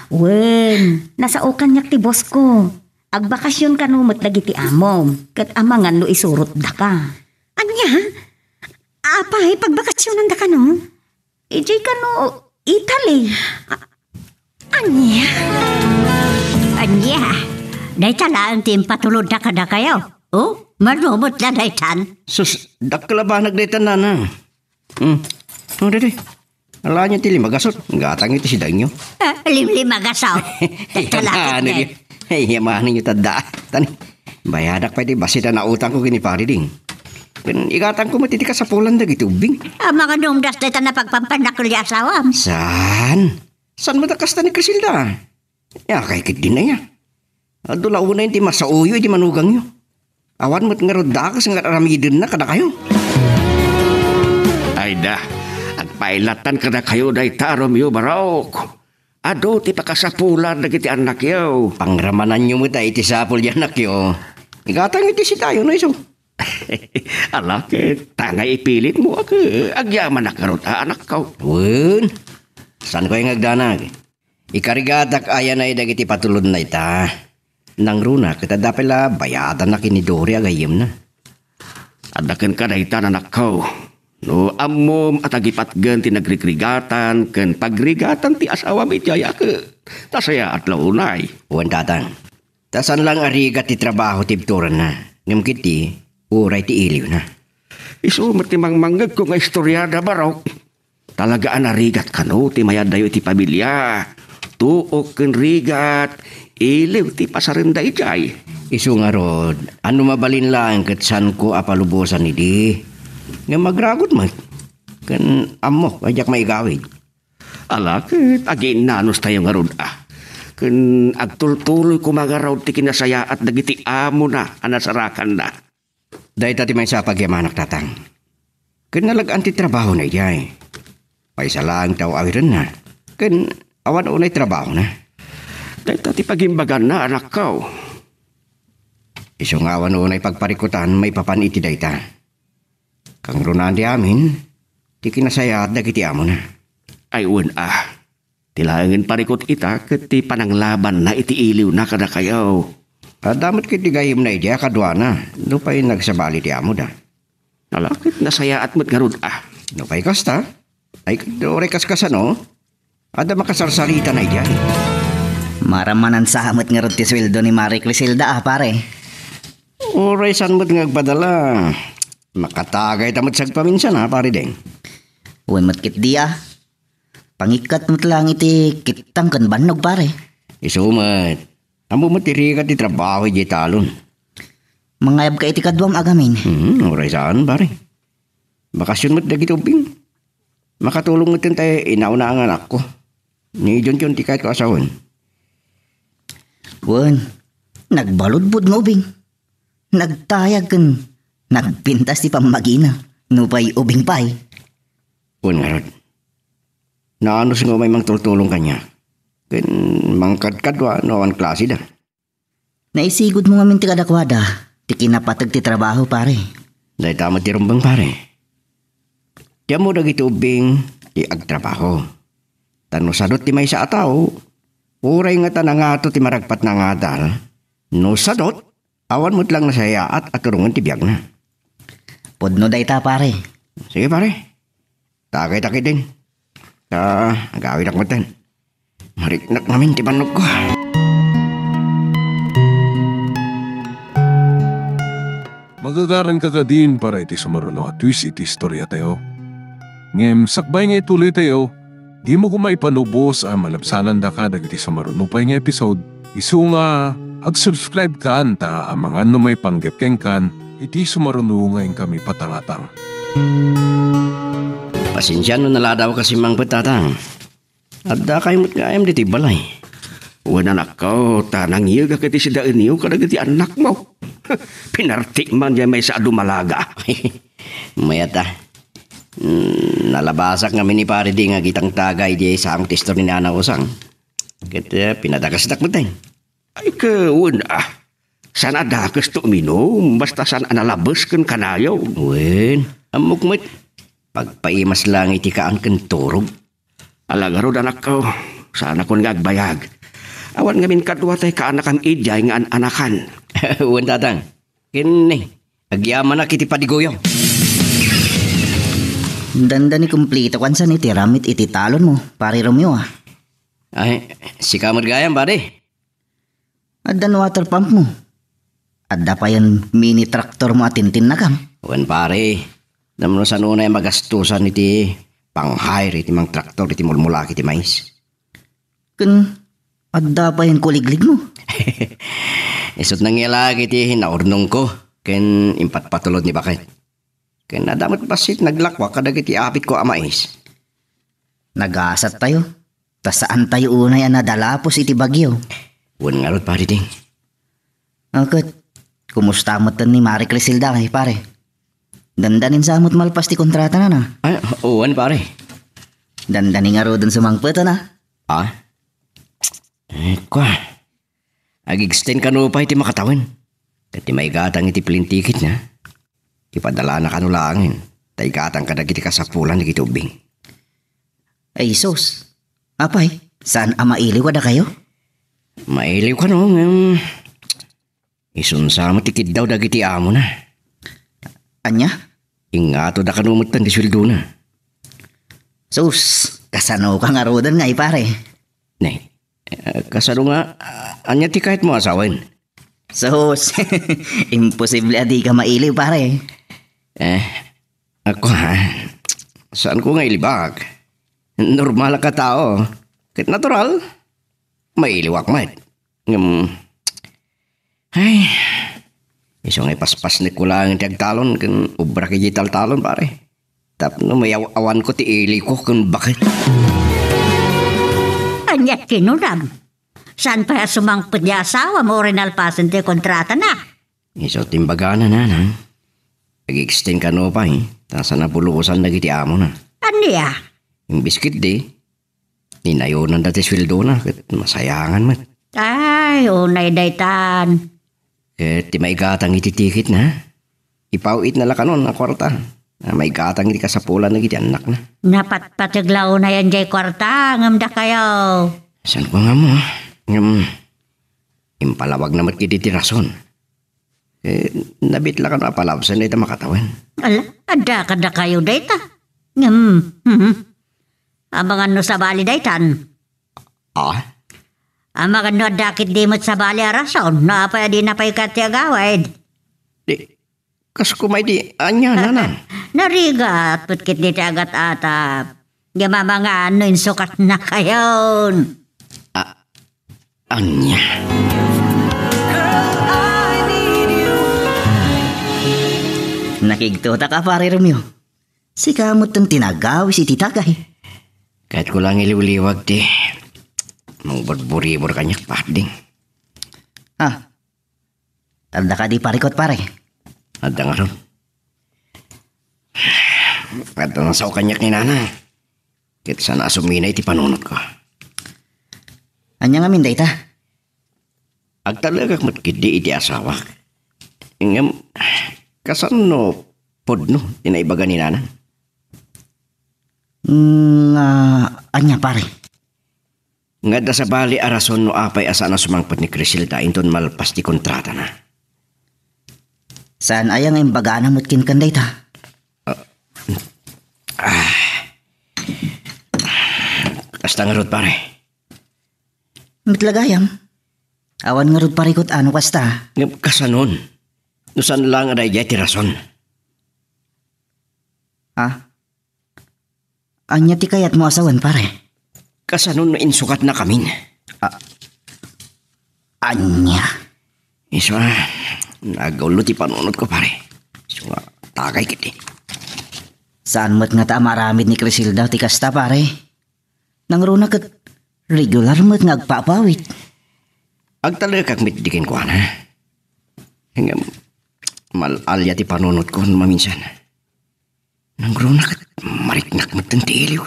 Wen, nasao kaniak ti boss ko. Agbakasyon kano met dagiti amom, ket amangan no isurotdaka. Ania? Apay, pagbakasyonandaka, no? Idiay kano Italy. A-, ania? Ania? Dayta laeng ti impatulodda kadakayo? O, mano met la daytan? Sus, dakkel a banag daytan, nana. Hmm. O, didi. Alaenyo ti lima gasut. Gatangyo ti sidaenyo. Ah, limlima gasut. Ay, yamanenyo. Ay, yamanenyo tadda. Tani, bayadak pay ti bassit a nautangko ken ni Pari Ding. Ken igatangko met iti kasapulan dagiti ubbing. Amangan no umdas dayta napagpampannak ken ni asawam. Saan? Saan met a kasta ni Criselda? Ania kay ketdin aya? Adu la unayen ti masaoyo iti manugangyo. Awan met ngarud dakes nga ar-aramidenna kadakayo. Ayda, agpailattan kadakayo dayta, Romeo Barok. Adu ti pakasapulan dagiti annakyo. Pangramananyo met a iti sapul ti annakyo. Igatangyo ti sidayo no isu. Ala ket, ta nga ipilitmo, ket agyamanak ngarud a anakko. Wen, saanko nga agdanag? Ikarigatak a yanay dagiti patulodna ita. Nangruna ket adda pay la bayadanna ken ni Dory a gayyemna. Adda kenka dayta, anakko. No ammom a tagipatgen ti nagrigrigatam ken pagrigatan ti asawam idiay, a ket nasayaat la unay. Wen, tatang. Ta saan laeng a rigat ti trabaho ti ibturanna, ngem ketdi uray ti iliwna. Isu met ti mangmangngegko nga istoriada, Barok. Talaga a narigat kano ti mayaddayo iti pamilia. Tuok ken rigat, iliw ti pasarenda idiay. Isu ngarud, a no mabalin laeng ket saanko a palubosan idi. Ngem agragot met. Ken ammok a diak maigawid. Ala ket agiinnanos tayo ngarud a. Ken agtultuloy koma ngarud ti kinasayaat dagiti amona a nasarakanna. Dayta ti maysa a pagyamanak, tatang. Ken nalag-an ti trabahona idiay. Maysa laeng ti aw-awirenna. Ken awan unay trabahona. Dayta ti pagimbaganna, anakko. Isu nga awan unay pagparikutan maipapan iti dayta. Kangrunaan ti amin, ti kinasayaat dagiti amona. Ay, wen a. Ti laengen parikut ita ket ti pananglabanna iti iliwna kadakayo. Adda met ket ti gayyemna idiay a kaduana, nupay nagsabali ti amoda. Ala, ket nasayaat met ngarud a. Nupay kasta, ay ket uray kaskasano, adda makasarsaritana idiay. Maramanan sa met ngarud ti sueldo ni Mari Criselda a, pare. Uray saan met nga agpadala, makatagayta met sagpaminsan a, pare Deng. Wen met ket dia. Pangikkat met laeng iti kittang ken bannog, pare. Isu met. Ammo met ti rigat ti trabaho idiay talon. Mangayabka iti kaduam a gamin. Hmm, uray saan, pare. Bakasyon met dagiti ubbing. Makatulong met tay inauna nga anakko. Ni Junjun ti kayatko a sawen. Wen, nagbaludbod nga ubing. Nagtayag ken nagpintas ti pammagina. Nupay ubing pay. Wen ngarud. Naanus nga umay mangtultulong kaniak. Ken mangkadkadua no awan klasida. Naisigud mo ngamin ti kadakuada, ti kinapateg ti trabaho, pare. Dayta met ti rumbeng, pare. Ti ammo dagiti ubbing ti agtrabaho. Ta no sadot ti maysa a tao, uray ngata nangato ti maragpatna nga adal, no sadot, awan met laeng nasayaat a turongen ti biagna. Pudno dayta, pare. Sige, pare. Tagay-tagay din. Ta, agawidak metten. Mariknak ngamin ti bannogko. Magagaranka kadin para iti sumaruno a twist iti istoriatayo. Ngem sakbay nga ituloytayo, dimo koma ipanubos a malabsanandaka dagiti sumaruno pay nga episode. Isu nga ag-subscribe-kan ta amangan no maipanggep kenkan iti sumaruno nga inkami patangatang. Pasensia no naladawka simmangpet, Tatang. Addakay met gayam ditoy balay. Wen, anakko, ta nangyegak iti sidaenyo kadagiti annakmo. Pinartik man diay maysa a dumalaga. Mayat a. Mm, nalabasak ngamin ni Pare Ding nga agitangtagay diay sango ti istor ni Nana Usang. Ket, eh, pinadakesdak metten. Ay, ket wen a. Saan a dakesto uminum, basta saan a nalabes ken kanayon. Wen, ammok met. Pagpaimas laeng iti kaan ken turog. Ala ngarud, anakko, saanakon nga agbayag. Awan ngamin kadua tay kaanakam idiay nga an-anakan. Wen, Tatang. Ken, agyamanak iti padiguyo. Dandani kumplito kansan iti ramit iti talonmo, Pare Romeo, a. Ay, sika met gayam, pare. Addan water pump mo. Adda payen mini tractor mo a tintinnakam. Wen, pare, namno saan unay a magastusan iti pang-hire iti mangtraktor iti mulmulak iti mais. Ken adda payen kuliglig mo. Isut' nangyalak iti naurnongko ken impatpatulod ni baket. Ken adda met bassit naglakuak kadagiti apitko a mais. Nagasattayo. Ta saantayo unay a nadalapos iti bagyo. Wen ngarud, Pare Ding. A, ket, kumusta metten ni Mari Criselda, ay, pare? Dandanin sa met malpas ti kontratana, na? Ay, wen, pare. Dandani ngaruden sumangpeten, a? Ah? Eh, kua. Ag-extend kano pay ti makatawen. Ket ti maigatang iti plane ticketna, ipadalana kano laengen, ta igatang kadagiti kasapulan dagiti ubbing. Ay, sus. Apay, saan a mailiw kadakayo? Mailiw kano, ngem isunsa met ti kiddaw dagiti amona. Ania? Ingatodda kano metten ti sueldona. Sus, kasano ka ngaruden nga, ay, pare? Ne, eh, kasano nga, ah, ania ti kayatmo a sawen? Sus, imposible a di ka mailiw, pare. Eh, ako, ha? Saan ko nga ilibak? Normal a katao. Ket natural, mailiwak met. Ngem, ay, isu nga ipaspasnek ko laeng ti agtalon ken ubrak iti taltalon, pare. Tapno mayaw-awanko ti iliko ken baket. Ania ti kinuram? Saan pay a sumangpet ti asawam o rinalpasen ti kontratana? Isu ti imbagana, nanang. Ag-extend kano pay, ta saan a bulusan dagiti amona. Ania? Imbes ketdi, inayonanda ti sueldona, ket masayangan met. Ay, unay daytan. Ket ti maigatang iti tiketna, ipaw-itna la kanon a kuarta a maigatang iti kasapulan dagiti annakna. Napatpateg la unayen jay kuarta, ngem dakayo. Saan ko nga mo, ngem impalawagna met ketdi ti rason. Eh, nabit la kano a palabsen dayta makatawen. Ala, adda kadakayo dayta. Ngem, mhm. Amangan no sabali daytan. Ah? Amangan no adda ketdi met sabali a rason, no apay a dina pay kayat ti agawid. Di, kas kumay di, ania, nanang? Narigat, met ketdi ti agat-atap. Ngem amangan no insukatnakayon. Ah, ania? Nakigtotaka, Pare Romeo. Sika metten ti nagawis iti tagay. Kayatko la nga iliwliwag ti mangburburibor kaniak, Parding. Ah, adda kadi parikut, pare? Adda ngarud. Adda nasao kaniak ni Nana. Ket saan a sumina iti panunotko. Ania ngamin dayta? Agtalekak met ketdi iti asawak. Ngem, kasano pudno ti naibaga ni Nana? Nga, ania, pare? Nga adda sabali a rason no apay a saan a sumangpet ni Criselda inton malpas ti kontratana. Saan aya nga imbagana met kenkan dayta? Ah. Kasta ngarud, pare. Met la gayam. Awan ngarud parikut a no kasta. Ngem kasanon? No saan laeng a daydiay ti rason. Ah? Ania ti kayatmo a sawen, pare? Kasano no insukatnakamin? Ah, ania? Isu a, nagaulo ti panunotko, pare. Isu nga, tagay ketdi. Saan met ngata a maaramid ni Criselda ti kasta, pare? Nangruna ket regular met nga agpaawit. Agtalekak met di kenkuana. Ngem, mal-alia ti panunotko maminsan. Nangruna ket mariknak metten ti iliw.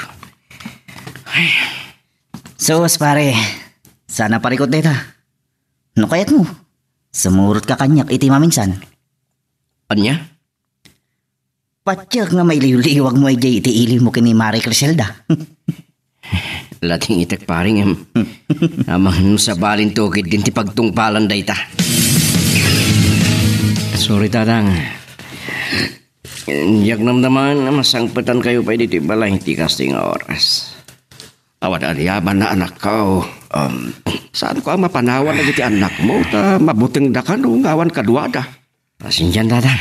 Ay. Sus, pare. Saan a parikut dayta. No kayatmo, sumurotka kaniak iti maminsan. Ania? Patiek nga mailiwliwagmo idiay iti iliwmo ken ni Mare Criselda. Latingitek, pare, ngem amangan no sabalinto ketdin ti pagtungpalan dayta. Sorry, Tatang. Diak namnamaen a masangpetankayo pay ditoy balay iti kastoy nga oras. Awan aniamanna, anakko. Um, saanko a mapanawan dagiti annakmo ta mabutengda kano nga awan kaduada. Pasensian, Tatang.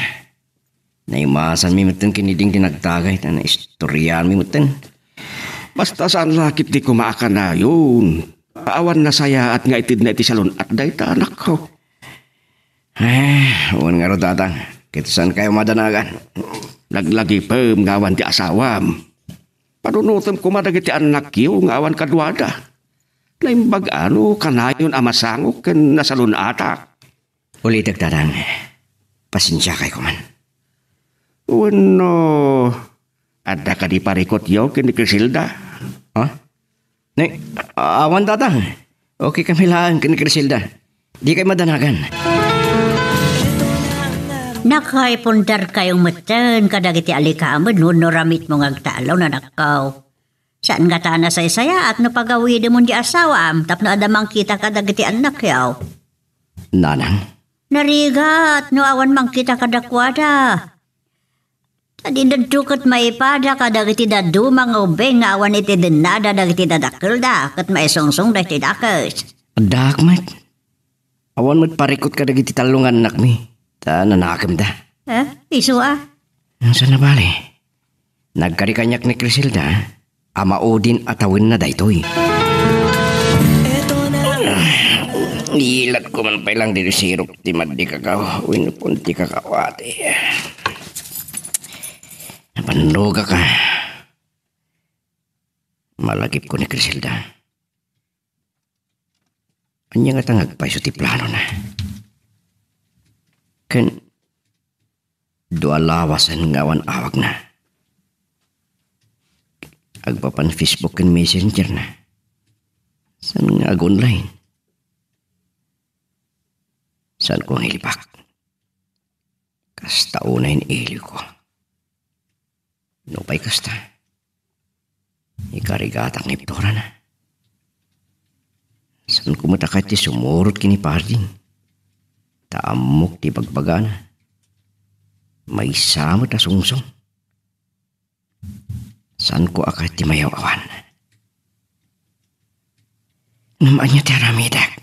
Naimasanmi metten ken ni Ding ti nagtagay ta naistoryaanmi metten. Basta saan la ketdi koma a kanayon. Awan nasayaat nga itedna iti salun-at dayta, anakko. Eh, wen ngarud, Tatang. Ket saankayo madanagan. Laglagipem nga awan ti asawam. Panunotem koma dagiti annakyo nga awan kaduada. Naimbag-a no kanayon a masangok ken nasalun-atak. Ulitek, Tatang. Pasensiakay koman. Wenno, adda kadi parikutyo ken ni Criselda? Ha? Ni, awan, Tatang. Okay kami laeng ken ni Criselda. Dikay madanagan. Nakaipundarkayo metten kadagiti alikamed wenno ramitmo nga agtalon, anakko. Saan ngata a nasaysayaat no pagawidemon di asawaam tapno adda mangkita kadagiti annakyo? Nanang? Narigat no awan mangkita kadakuada. Ta di dadto ket maipada kadagiti dadduma nga ubbing nga awan iti dennada dagiti dadakkelda ket maisungsongda iti dakes. Addaak met. Awan met parikut kadagiti tallo nga annakmi, ta nanakemda. Eh, isu a? Saan a bale? Nagkari kaniak ni Criselda a maudin a tawenna daytoy. Ilat ko man pay lang ditoy sirok ti maddi kakao, wenno ti kakao ati. Napannogak a. Malagipko ni Criselda. Ania ngata nga agpayso ti planona? Ken, Dua lawasen nga awan awagna. Agpapan Facebook ken Messenger na. Saan nga ag-online? Saan ko nga ilibak? Kasta unay ni iliw ko. Nupay kasta, ikarigatak nga ipturana. Saan ko met a kayat ti sumurot ken ni Parding? Ta ammok ti bagbagana. Maysa met a sungsong. Saan ko a kayat ti mayaw-awan? Ngem ania ti aramidek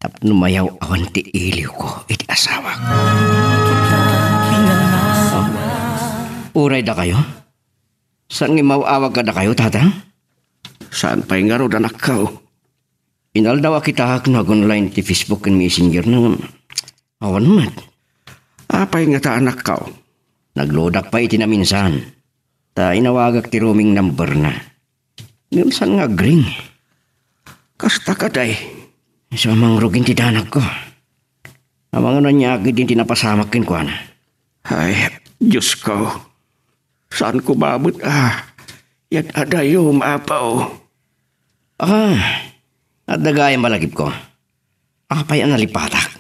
tapno mayaw-awan ti iliw ko iti asawak? Oh, uray dakayo? Saan nga imaw-awag kadakayo, Tatang? Saan pay ngarud, anakko? Inaldaw a kitaak no ag-online ti Facebook ken Messenger na ngem awan met. Apay ngata, anakko? Nagludak pay iti naminsan. Ta inawagak ti roaming number na. Ngem saan nga agring? Kasta kadi. Isu a mangrugin ti danagko. Amangan no ania ketdin ti napasamak kenkuana. Ay, Diosko. Saan ko met a yad-adayom, Apo? Ah, adda gayam a lagipko. Apay a nalipatak?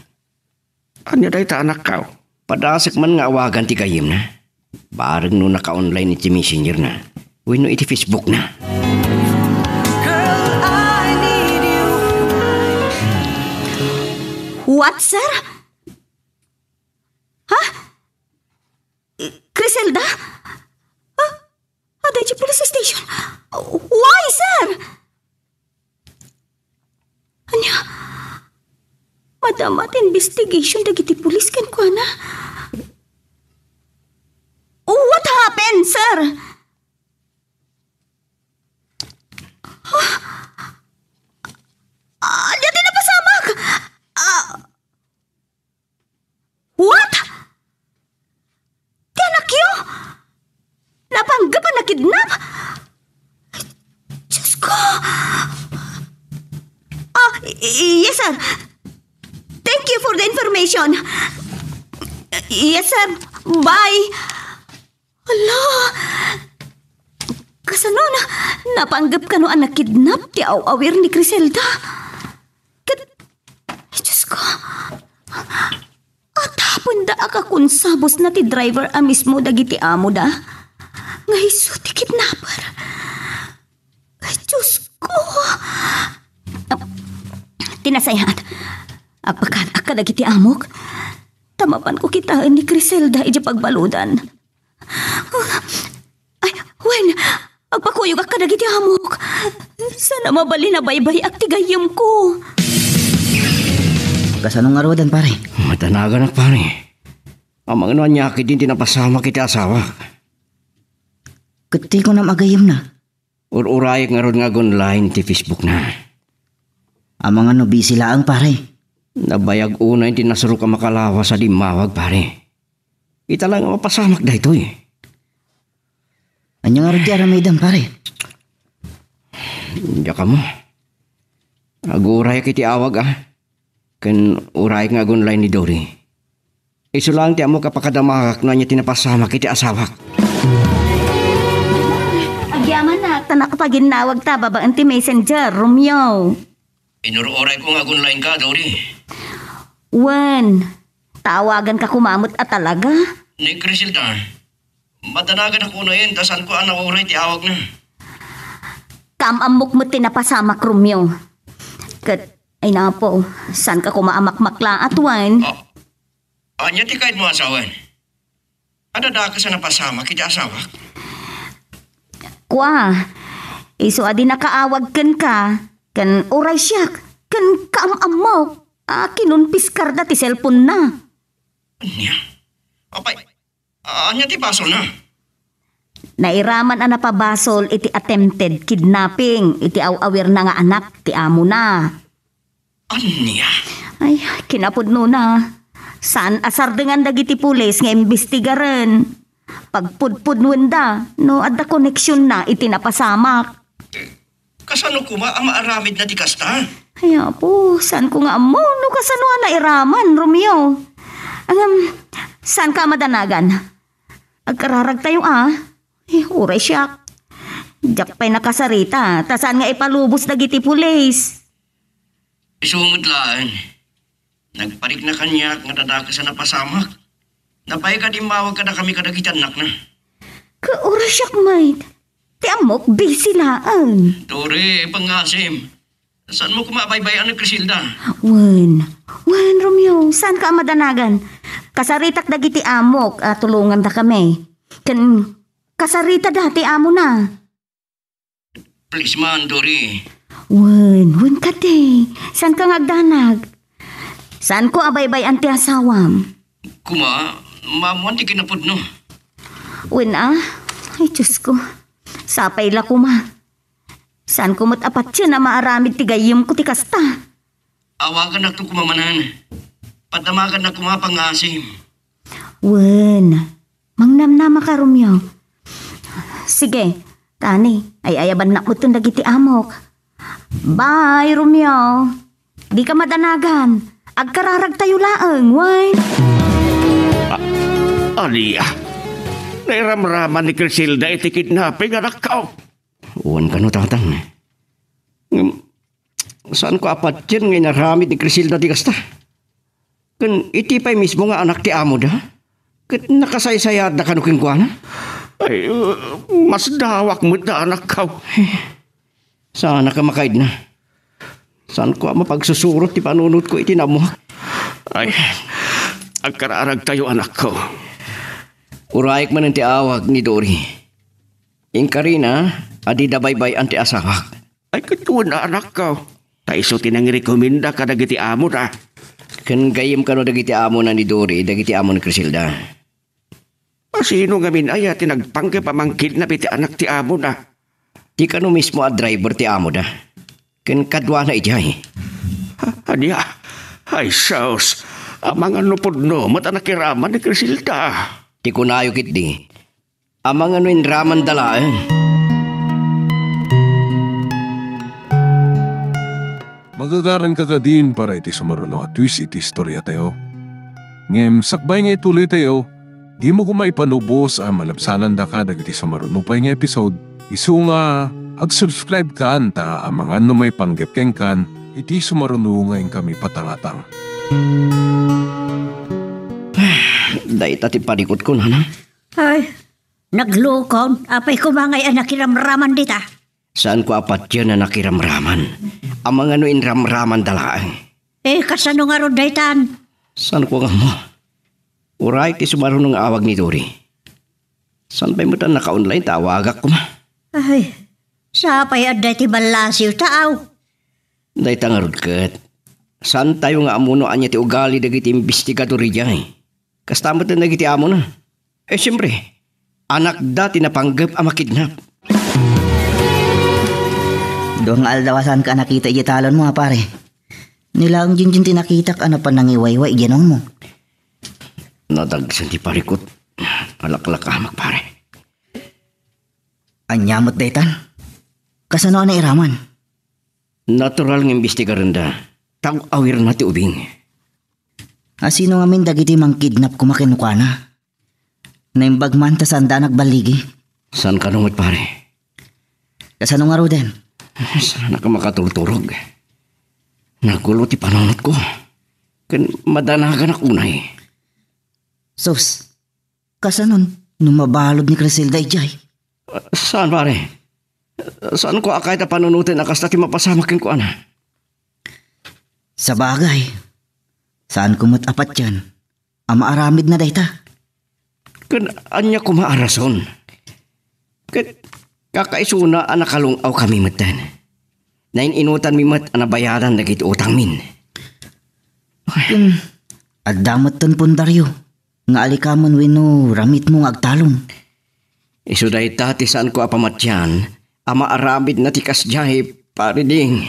Ania dayta, anakko? Padasek man nga awagan ti gayyemna. Bareng no naka-online iti Messenger na wenno iti Facebook na. What, sir? Ha? Criselda? Ah, adda iti police station. Why, sir? Ania? Madama ti investigation dagiti pulis kenkuana. What happened, sir? Ah, ania ti napasamak? Ah, What? Ti anakyo? Napanggep a nakidnap? Diyos ko! Ah, y-, yes, sir. Thank you for the information. Yes, sir. Bye. Hala! Kasano na, napanggep kano a nakidnap ti aw-awir ni Criselda? Ket, ay, Diyos ko, atapenda a kakunsabosna ti driver a mismo dagiti amoda nga isu ti kidnapper. Ay, Diyos ko! Ah, ti nasayaat, agpakaanak kadagiti amok, ta mapanko kitaen ni Criselda idiay pagbaludan. Ay, wen, agpakuyogak kadagiti amok. Saan a mabalin a baybay-ak ti gayyemko. Kasano ngaruden, pare? Madanaganak, pare. Amangan no ania ketdin ti napasamak iti asawak. Ket ti kunam a gayyemna? Ur-urayek ngarud nga ag-online ti Facebook na. Amangan no busy laeng, pare. Nabayag unay ti nasurok a makalawas a immawag, pare. Ita laeng a mapasamak daytoy. Ania ngarud ti aramidem, pare? Diak ammo. Agurayek iti awag, a. Ken urayek nga ag-online ni Dory. Isu laeng ti ammok a pakadamagak no ania ti napasamak iti asawak. Agyamanak, ta nakapaginnawagta babaen ti messenger, Romeo. Inur-urayko nga ag-online ka, Dory. Wen, tawaganka koma met a talaga? Ni Criselda, madanaganak unayen ta saanko a nauray ti awagna. Kaam-ammok met ti napasamak, Romeo. Ket, ay napo, saanka koma a makmaklaat, wen? Ah, ania ti kayatmo a sawen? Adda dakes a napasamak iti asawak? Kua, isu a di nakaawag kenka, ken uray siak, ken kaam-ammok a kinonpiskarda ti cellphone-na. Ania? Apay, ania ti basolna? Nairaman a napabasol iti attempted kidnapping iti aw-awirna nga anak ti amona. Ania? Ay, kinapudnona. Saan a sardengan dagiti pulis nga imbestigaren? Pagpudpudnowenda no adda koneksionna iti napasamak. Kasano koma a maaramidna ti kasta? Ay, apo, saanko nga ammo no kasano a nairaman, Romeo. Ngem, Saanka a madanagan? Agkararagtayo a. Eh, uray siak. Diak pay nakasarita, ta saan nga ipalubos dagiti pulis. Isu met laeng. Nagparikna kaniak nga adda dakes a napasamak. Napay kadi immawag kadakami kadagiti annakna. Ka uray siak met. Ti ammok, busy laeng. Dori, pangasim. Saanmo koma a baybay-an ni Criselda? Wen. Wen, Romeo, saanka a madanagan? Kasaritak dagiti amok a tulongandakami. Ken kasaritada ti amona. Please man, Dori. Wen, wen kadi. Saanka nga agdanag? Saanko a baybay-an ti asawam? Koma, maammoan ti kinapudno. Wen a? Ay, Diyos ko. Sapay la koma. Saanko met a patien a maaramid ti gayyemko ti kasta. Awagannak to koma manen. Padamagannak koma pangasim. Wen, mangnamnamaka, Romeo. Sige, tani, ay-ayabannak metten dagiti amok. Bye, Romeo. Dika madanagan. Agkararagtayo laeng, wen. Ania? Nairamraman ni Criselda iti kidnapping, anakko? Wen kano, Tatang. Ngem, saanko a patien nga inaramid ni Criselda ti kasta. Ken iti pay mismo nga anak ti amoda, ket nakasaysayaatda kano kenkuana? Ay, uh, masdawak met da, anakko. Saanka a makaidna. Saanko a mapagsusurot ti panunotko iti naammoak. Ay, agkararagtayo, anakko. Urayek manen ti awag ni Dori. Inkarina a dida baybay-an ti asawak. Ay, ket wen a, anakko. Ta isu ti nangirekomenda kadagiti amona. Ken gayyem kano dagiti amona ni Dori, dagiti amo ni Criselda. A, sino ngamin aya ti nagpanggep a mangkidnap iti anak ti amona? Ti kano mismo a driver ti amoda. Ken kaduana idiay. Ha, ania? Ay, sus. Amangan no pudno met a nakiraman ni Criselda. Ti kunayo ketdi, amangan no inramanda laeng. Magagaranka kadin para iti sumaruno a twist iti istoriatayo. Ngem sakbay nga ituloytayo, dimo koma ipanubos a malabsanandaka dagiti sumaruno pay nga episode, isu nga ag-subscribe kan ta amangan no maipanggep kenkan iti sumaruno nga inkami patangatang. Dayta ti parikutko, nanang. Ay, naglukon. Apay koma ngay a nakiramraman dita? Saanko a patien a nakiramraman. Amangan no inramramanda laeng. Eh, kasano ngarud daytan? Saanko nga ammo. Uray ti sumaruno nga awag ni Dori. Saan pay met a naka-online ta awagak koma? Ay, sapay adda iti ballasiw, taaw. Dayta ngarud ket, saantayo nga ammo no ania ti ugali dagiti imbestigador idiay. Kasta met dagiti amona. Eh, siempre, anakda ti napanggep a makidnap. Dua nga aldaw a saanka a nakita idiay talonmo, a pare. Ni laeng Junjun ti nakitak a napan nangiwayway idiay naongmo. Nadagsen ti parikut. Alaklakamek, pare. Ania met daytan? Kasano a nairaman? Natural nga imbestigarenda. Tag-awirna ti ubing. A, sino ngamin dagiti mangkidnap koma kenkuana? Naimbag man ta saanda a nagballigi. Saan kano met, pare? Kasano ngaruden? Saanka makatulturog. Nagulo ti panunotko. Ken madanaganak unay. Sus, kasanon no mabalud ni Criselda idiay? Saan, pare? Saanko a kayat a panunoten a kasta ti mapasamak kenkuana. Sabagay, saanko met a patien a maaramidna dayta. Ken ania koma a rason? Ket kakaisuna a nakalung-awkami metten. Nain-inutanmi met a nabayadan dagiti utangmin. Ken adda metten pundaryo nga alikamen wenno ramitmo nga agtalon. Isu dayta ti saanko a pamatian a maaramidna ti kasdiay, Pare Ding.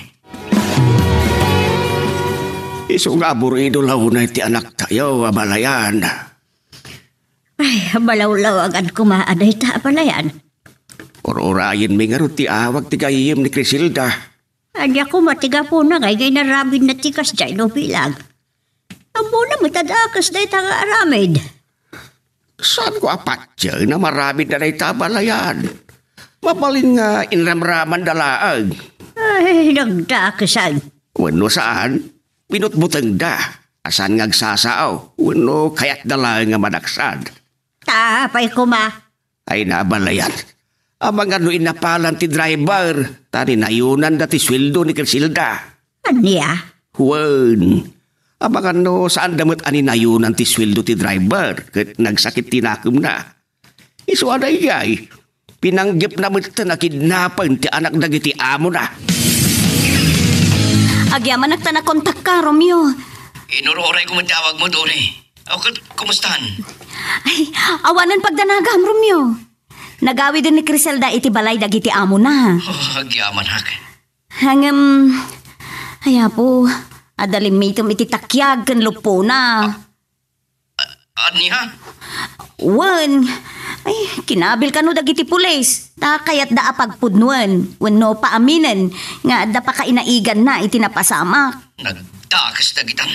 Isu nga aburido la unay ti anaktayo a balayan. Ay, balawlawagan koma a dayta a balayan. Ur-urayenmi ngarud ti awag ti gayyem ni Criselda. Ania koma ti gapuna nga inaramidna ti kasdiay no bilang? Ammona met a dakes dayta nga aramid. Saanko a patien a maramidda dayta a balayan? Mabalin nga inramramanda laeng. Ay, nagdakesan. Wenno saan, binutbutengda a saan nga agsasao wenno kayatda laeng a madaksad. Ta apay koma? Ay, nabalayan. Amangan no innapalan ti driver, ta ninayonanda ti sueldo ni Criselda. Ania? Wen, amangan no saanda met a ninayunan ti sueldo ti driver ket nagsakit ti nakemna. Isu a daydiay, pinanggepna metten a kidnapen ti anak dagiti amona. Agyamanak ta nakontakka, Romeo. Inur-urayko met ti awagmo, Dory. O, ket kumustahan? Ay, awanen pagdanagam, Romeo. Nagawiden ni Criselda iti balay dagiti amona. Oh, agyamanak. Ngem, ay, Apo, adda limmitem iti takiag ken luppona. Ania? Wen, ay, kinabil kano dagiti pulis, ta kayatda a pagpudnoen wenno paaminen nga adda pakainaiganna iti napasamak. Nagdakes dagitan.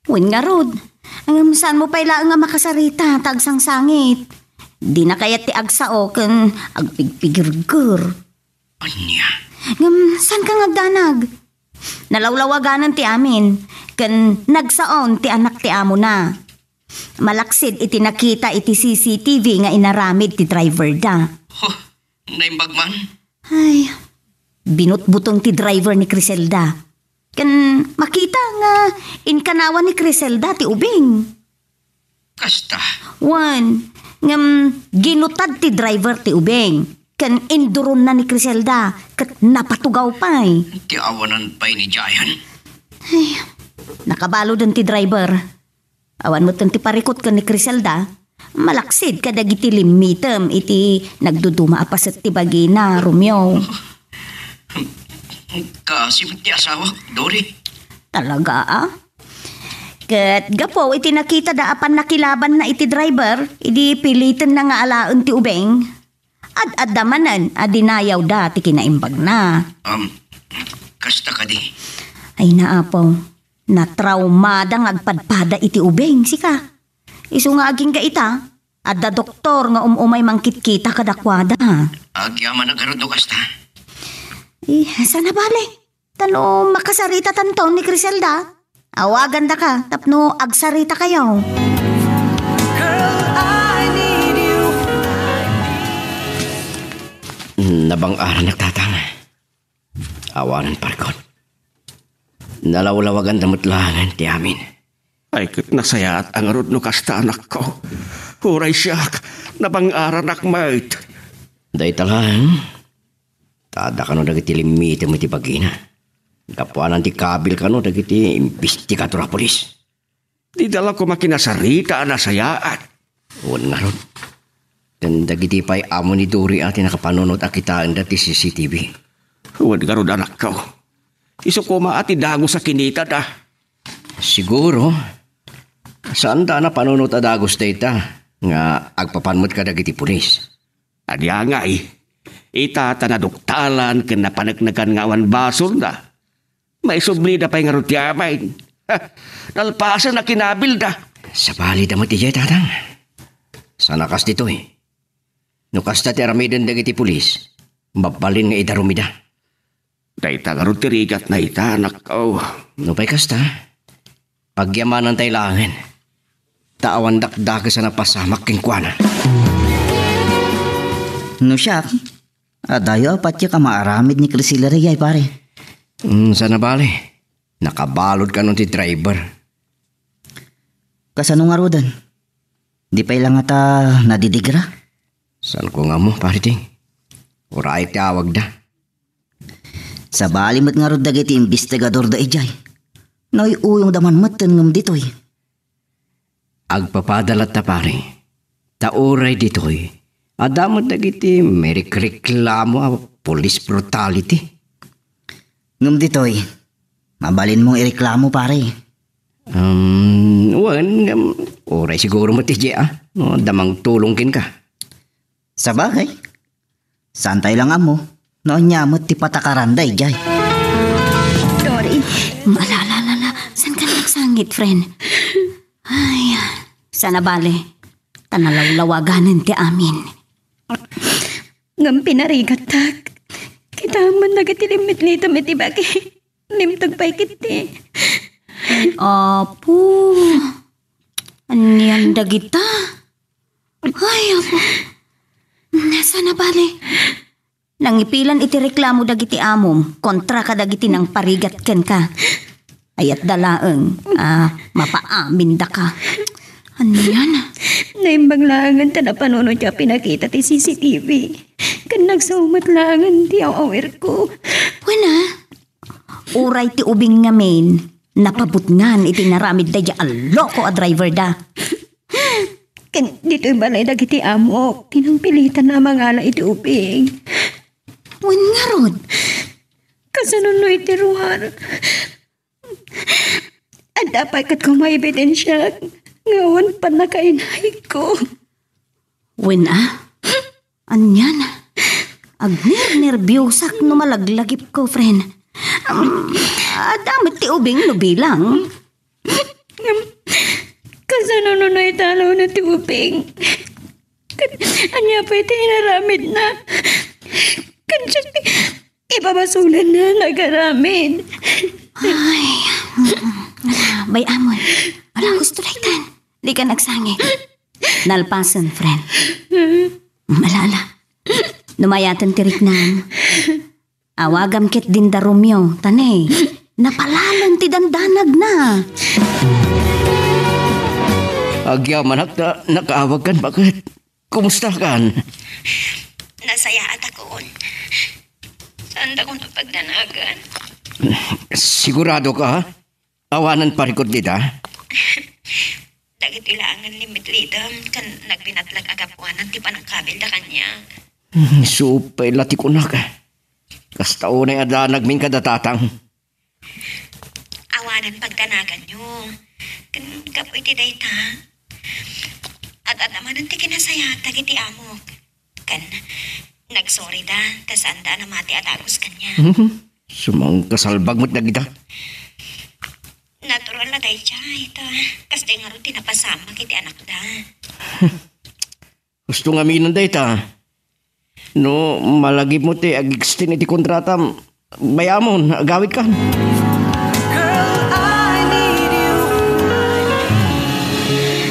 Wen ngarud, ngem saanmo pay laeng a makasarita ta agsangsangit. Dina kayat ti agsao ken agpigpigirger. Ania? Ngem saanka nga agdanag? Nalawlawaganan ti amin, ken nagsaon ti anak ti amona. Malaksid iti nakita iti C C T V nga inaramid ti driver da. Huh, naimbag man? Ay, binutbuteng ti driver ni Criselda. Ken makita nga inkanawan ni Criselda ti ubing. Kasta. Wen, ngem ginutad ti driver ti ubing, ken induronna ni Criselda, ket napatugaw pay. Ti awanan pay ni Jayan. Ay, nakabaluden ti driver. Awan metten ti parikut ken ni Criselda. Malaksid kadagiti limmitem iti nagduduma a paset ti bagina, Romeo. Kaasi met ti asawak, Dory. Talaga, a? Ket gapu iti nakitada a pannakilabanna iti driver, idi pilitenna nga alaen ti ubing, ad-adda manen a dinayawda ti kinaimbagna. Um, kasta kadi? Ay, naapo. Natraumada nga agpadpada iti ubing, sika. Isu nga agingga ita, adda doktor nga um-umay mangkitkita kadakuada. Agyamanak ngarud no kasta. Eh, saan a bale? Ta no makasaritatanto ni Criselda, awagandaka tapno agsaritakayo. Girl, I need you. Nabang-aranak, Tatang. Awanen parikut. Nalawlawaganda met laengen ti amin. Ay, ket nasayaat a ngarud no kasta, anakko. Uray siak, nabang-aranak met. Dayta laeng, ta adda kano dagiti limmitem iti bagina. Gapuanan ti kabil kano dagiti imbestigador a pulis. Dida la koma kinasarita a nasayaat. Wen ngarud, ken dagiti pay amo ni Dory a ti nakapanunot a kitaenda ti C C T V. Wen ngarud, anakko. Isu koma a ti dagus a kinitada. Siguro, saanda a napanunot a dagus dayta nga agpapan met kadagiti pulis. Ania ngay, ita ta naduktalan ken napaneknekan nga awan basolna. Maisublida pay ngarud ti amin. Ha, nalpasen a kinabilda. Sabali da met idiay, Tatang. Saan a kas ditoy? No kasta ti aramiden dagiti pulis, mabalin nga idarumida. Dayta ngarud ti rigatna ita, anakko. Nupay kasta, pagyamanantay laengen, ta awan dakdakes a napasamak kenkuana. No siak, adayo a patiek a maaramid ni Criselda daydiay, pare. Mm, saan a bale. Nakabalud kano ti driver. Kasano ngaruden? Di pay la ngata nadidigra? Saanko nga ammo, pare Ting. Urayek ti awagda. Sabali met ngarud dagiti imbestigadorda idiay. Nauy-uyongda man metten ngem ditoy. Agpapada latta, pare. Ta uray ditoy, adda met dagiti mairikreklamo a police brutality. Ngem ditoy, mabalinmong ireklamo, pare. Um, wen, ngem uray siguro met idiay, a, no adda mangtulong kenka. Sabagay, saantay la nga ammo no ania met ti patakaranda idiay. Dory. Ala, ala, ala, ala. Saanka nagsangit, friend? Ay, saan a bale. ta nalawlawaganen ti amin. Ngem pinarigattak. Kitam man dagiti limmitlitom iti bagi. Limteg pay ketdi. Apo, anian dagita? Ay, Apo. Nasaan a bale? Nangipilan iti reklamo dagiti amom kontra kadagiti nangparigat kenka. Ayatda laeng a mapaamindaka. Anian? Naimbag laengen ta napanunotyo a pinakita ti C C T V. Ken nagsaumat laengen ti aw-awirko. Wen a, uray ti ubing ngamin, napabutngan iti naramid daydiay a loko a driver da. Ken ditoy balay dagiti amok, ti nangpilitan a mangala iti ubing. Wen ngarud? Kasano no iti ruar? Adda pay ket koma ebidensiak nga awan pannakainayko. Wen a? Anian? Agnernerbiosak no malaglagipko, friend. Um, adda met ti ubing no bilang. Ngem, kasano no naitalaw na ti ubing? Ket ania pay ti inaramidna? Ket siak ti ibabasolanna nga agaramid. Ay, mm-mm. Ala, bay-amon. Ala, gusto daytan. Di ka nagsangit. Nalpasen, friend. Ala, ala. Numayaten ti riknam. Awagam ketdin da Romeo, ta ne, napalalo ti dandanagna. Agyamanak ta nakaawagkan, baket? Kumustakan? Nasayaatakon. Saandakon a pagdanagan. Sigurado ka? Awanan parikut dita? Dagitoy laengen limmitlidem ken nagbinatlag a gapuanan ti panangkabilda kaniak. Hmm, supay la ti kunak. Kasta unay a danagmin kada tatang. Awanan pagdanaganyo. Ken gapu iti dayta, ad-adda manen ti kinasayaat dagiti amok. Ken nagsorry da, ta saanda a namati a dagus kaniak. Sumangkasalbag met dagita. Natural a daydiay, ta kasdiay ngarud ti napasamak iti anakda. Husto ngamin dayta. No malagipmo ti agextend iti kontratam, bay-amon, agawidkan.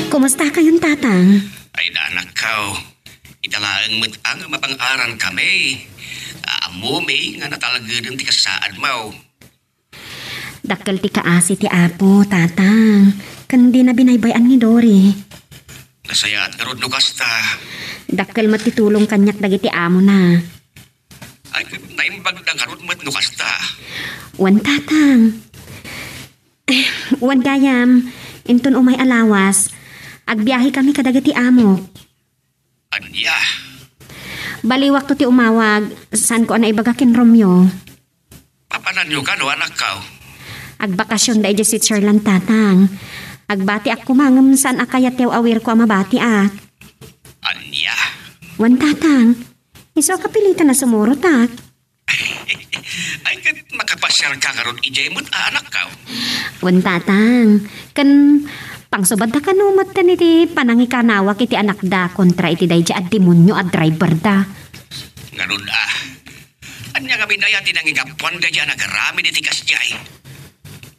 Kumustakayon, Tatang? Ay, anakko. Ita laeng met a nga mapang-arankami. Ammomi nga natalgeden ti kasasaadmo. Dakkel ti kaasi ti Apo, Tatang, ken dina binaybay-an ni Dory. Nasayaat ngarud no kasta. Dakkel met ti tulong kaniak dagiti amona. Ay, naimbagda ngarud met no kasta. Wen, Tatang. Wen gayam, inton umay a lawas, agbiahekami kadagiti amok. Ania? Baliwakto ti umawag, saanko a naibaga ken Romeo. Papananyo kano, anakko? Agbakasion da idiay Switzerland, Tatang. Agbatiak koma ngem saan a kayat ti aw-awirko a mabatiak. Ania? Wen, Tatang. Isu a kapilitan a sumurotak. Ay, ket makapasiarka ngarud idiay met a, anakko? Wen, Tatang. Ken pangsubadda kano met iti panangikanawak iti anakda kontra iti daydiay a demonio a driverda. Ngarud a, ania ngamin aya ti nangigapuan daydiay a nagaramid iti kasdiay?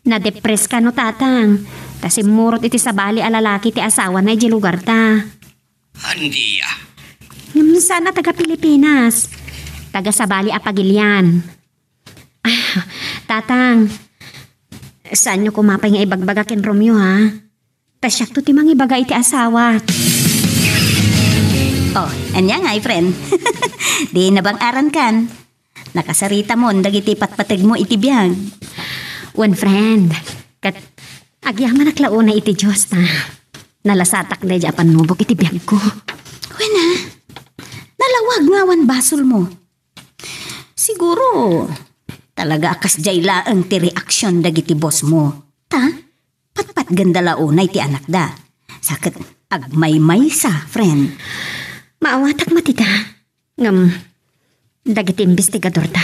Nadepress kano, Tatang, ta simmurot iti sabali a lalaki ti asawana idiay lugarda. Ania? Ngem saan a taga Pilipinas. Taga sabali a pagilian. Ah, Tatang, saanyo koma pay nga ibagbaga ken Romeo, ha? Ta siakto ti mangibaga iti asawak. Oh, ania ngay, friend? Di nabang-aran kan. Nakasaritamon dagiti patpategmo iti biag. Wen, friend, ket agyamanak la unay iti Dios ta nalasatak daydiay a pannubok iti biagko. Wen a, nalawag nga awan basolmo. Siguro, talaga a kasdiay laeng ti reaksion dagiti bossmo. Ta, patpatgenda la unay ti anakda. Sa ket agmaymaysa, friend. Maawatak met ita. Ngem, dagiti imbestigadorda,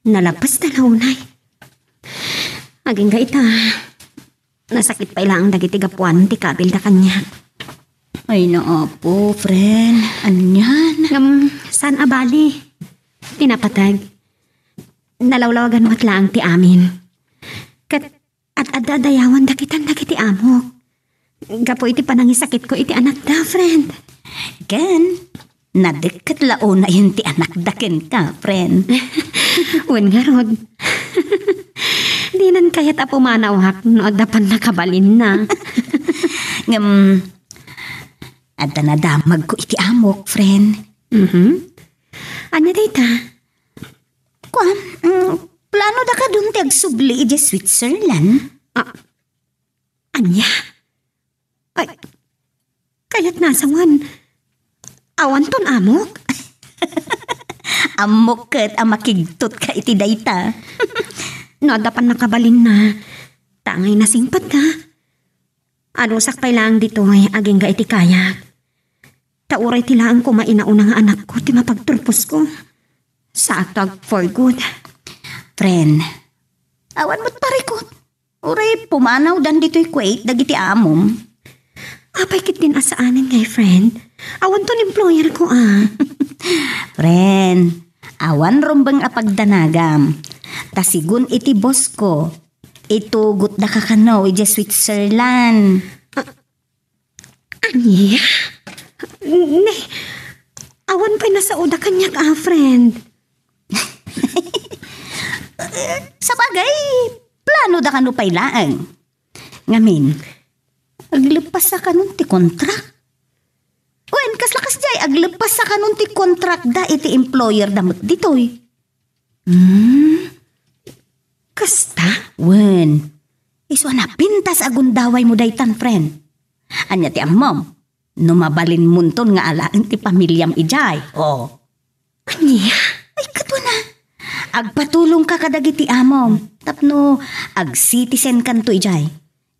nalabasda la unay. Agingga ita, nasakit pay laeng dagiti gapuan ti kabilda kaniak. Ay, naapo, friend. Anian? Ngem, saan a bali? Pinapatag. Nalawlawagan met laeng ti amin. Ket ad-adda adayawan dakitan dagiti amok. Gapu iti panangisakitko iti anakda, friend. Ken, nadikket la unayen ti anakda kenka, friend. Wen ngarud. Dinan kayat a pumanawak no adda pannakabalinna. Ngem, adda nadamagko iti amok, friend. Mhm. Ania dayta? Kuan, mm, plano da kadun ti agsubli idiay Switzerland? Ah, ania? Ay, kayat nasawan. Awanton amok? Ammok ket a makigtot ka iti dayta. No adda pannakabalinna, tangay nasingpet ka. Adusak pay laeng ditoy agingga iti kayak. Ta uray ti laeng koma inauna nga anakko ti mapagturposko. Saakto ag for good. Friend, awan met parikut. Uray pumanawdan ditoy Kuwait dagiti amom. Apay ketdin a saanen ngay, friend? Awanton employer ko, ah. Friend, awan rumbeng a pagdanagam. Ta sigun iti boss ko, itugotda ka kano idiay Switzerland. Ah, ania? Ne, awan pay nasaoda kaniak, ah, friend. Sabagay, plano da kano pay laeng. Ngamin, agleppassa kanon ti kontrak? Wen, kasla kasdiay, agleppassa kanon ti kontrakda iti employer da met ditoy? Hmm? Kasta? Wen, isu a napintas a gundawaymo daytan, friend. Ania ti ammom? No mabalinmonton nga alaen ti pamiliam idiay, oh. Ania? Ay, kaduana. Agpatulongka kadagiti amom tapno ag-citizen kanto idiay.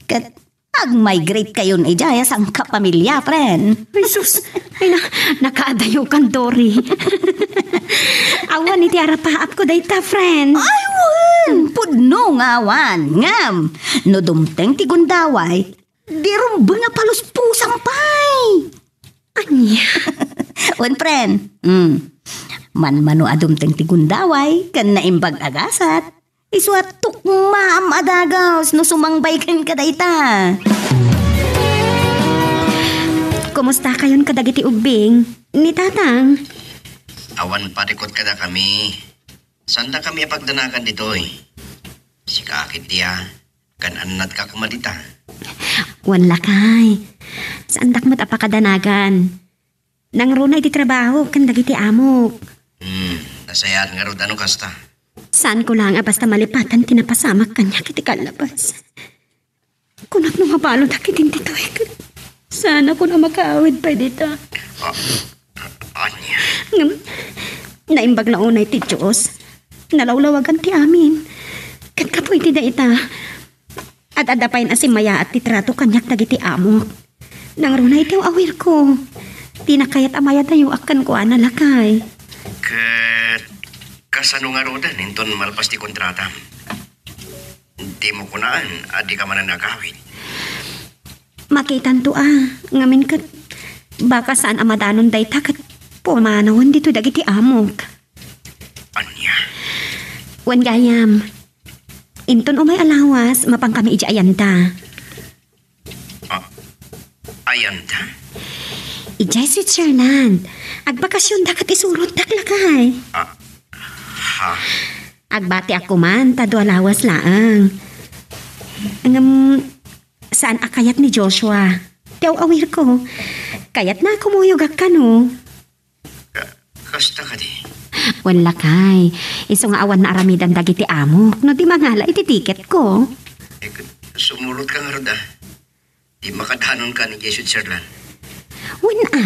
Ket ag-migrate kayon idiay a sangkapamilia, friend. Ay, sus. Ay, na, nakaadayo kan, Dory. Awan iti arapaap ko dayta, friend. Ay, wen! Pudno nga awan. Ngem, no dumteng ti gundaway, di rumbeng a paluspusam pay. Ania? Wen, friend. Mm. Manmano a dumteng ti gundaway, ken naimbag a gasat. Isu a tukmaam a dagus no sumangbay kenka dayta. Kumusta kayon kadagiti ubbing? Ni Tatang? Awan parikut kadakami. Saandakami a pagdanagan ditoy. Sika ketdi a, kan-annadka koma dita. Wen lakay. Saandak met a pakadanagan. Nangruna iti trabaho ken dagiti amok. Hmm, nasayaat ngarud a no kasta. Saanko laeng a basta malipatan ti napasamak kaniak iti kallabas. Kunak no mabalinda ketdin ditoy, ket saanakon a makaawid pay dita. Ah, ania? Ngem, naimbag la unay ti Dios. Nalawlawagan ti amin. Ket gapu iti dayta, ad-adda pay a simmayaat ti trato kaniak dagiti amok. Nangruna iti aw-awirko. Dina kayat a mayadayoak kenkuana, lakay. Ket kasano ngaruden inton malpas ti kontratam? Dimo kunaan a dika manen agawid. Makitanto a, ngamin ket baka saan a madanon dayta ket pumanawen ditoy dagiti amok. Ania? Wen gayam, inton umay a lawas, mapankami idiay ayanta. Ah, ayanta? Idiay Switzerland. Agbakasionda ket isurotdak, lakay. Ah, ha? Agbatiak koman ta dua lawas laeng. Ngem, saan a kayat ni Joshua ti aw-awirko. Kayatna a kumuyogak kano. Ka-, kasta kadi? Wen lakay, isu nga awan naaramidan dagiti amok no di mangala iti tiketko. Eh, ket sumurotka ngarud a. Di makadanon ka ni Switzerland. Wen a,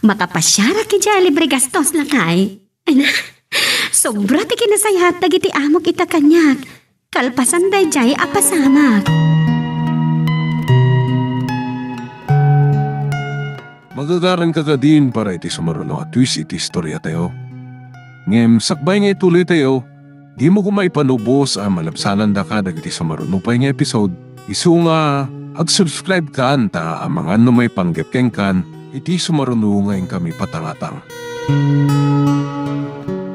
makapasiarak idiay libre gastos lakay. Ay na, sobra ti kinasayaat dagiti amok ita kaniak. Kalpasan daydiay a pasamak. Magagaranka kadin para iti sumaruno a twist iti istoriatayo. Ngem sakbay nga ituloytayo, dimo koma ipanubos a malabsanandaka dagiti sumaruno pay nga episode. Isu nga Ag-subscribe kan ta amangan no maipanggep kenkan iti sumaruno nga inkami patangatang.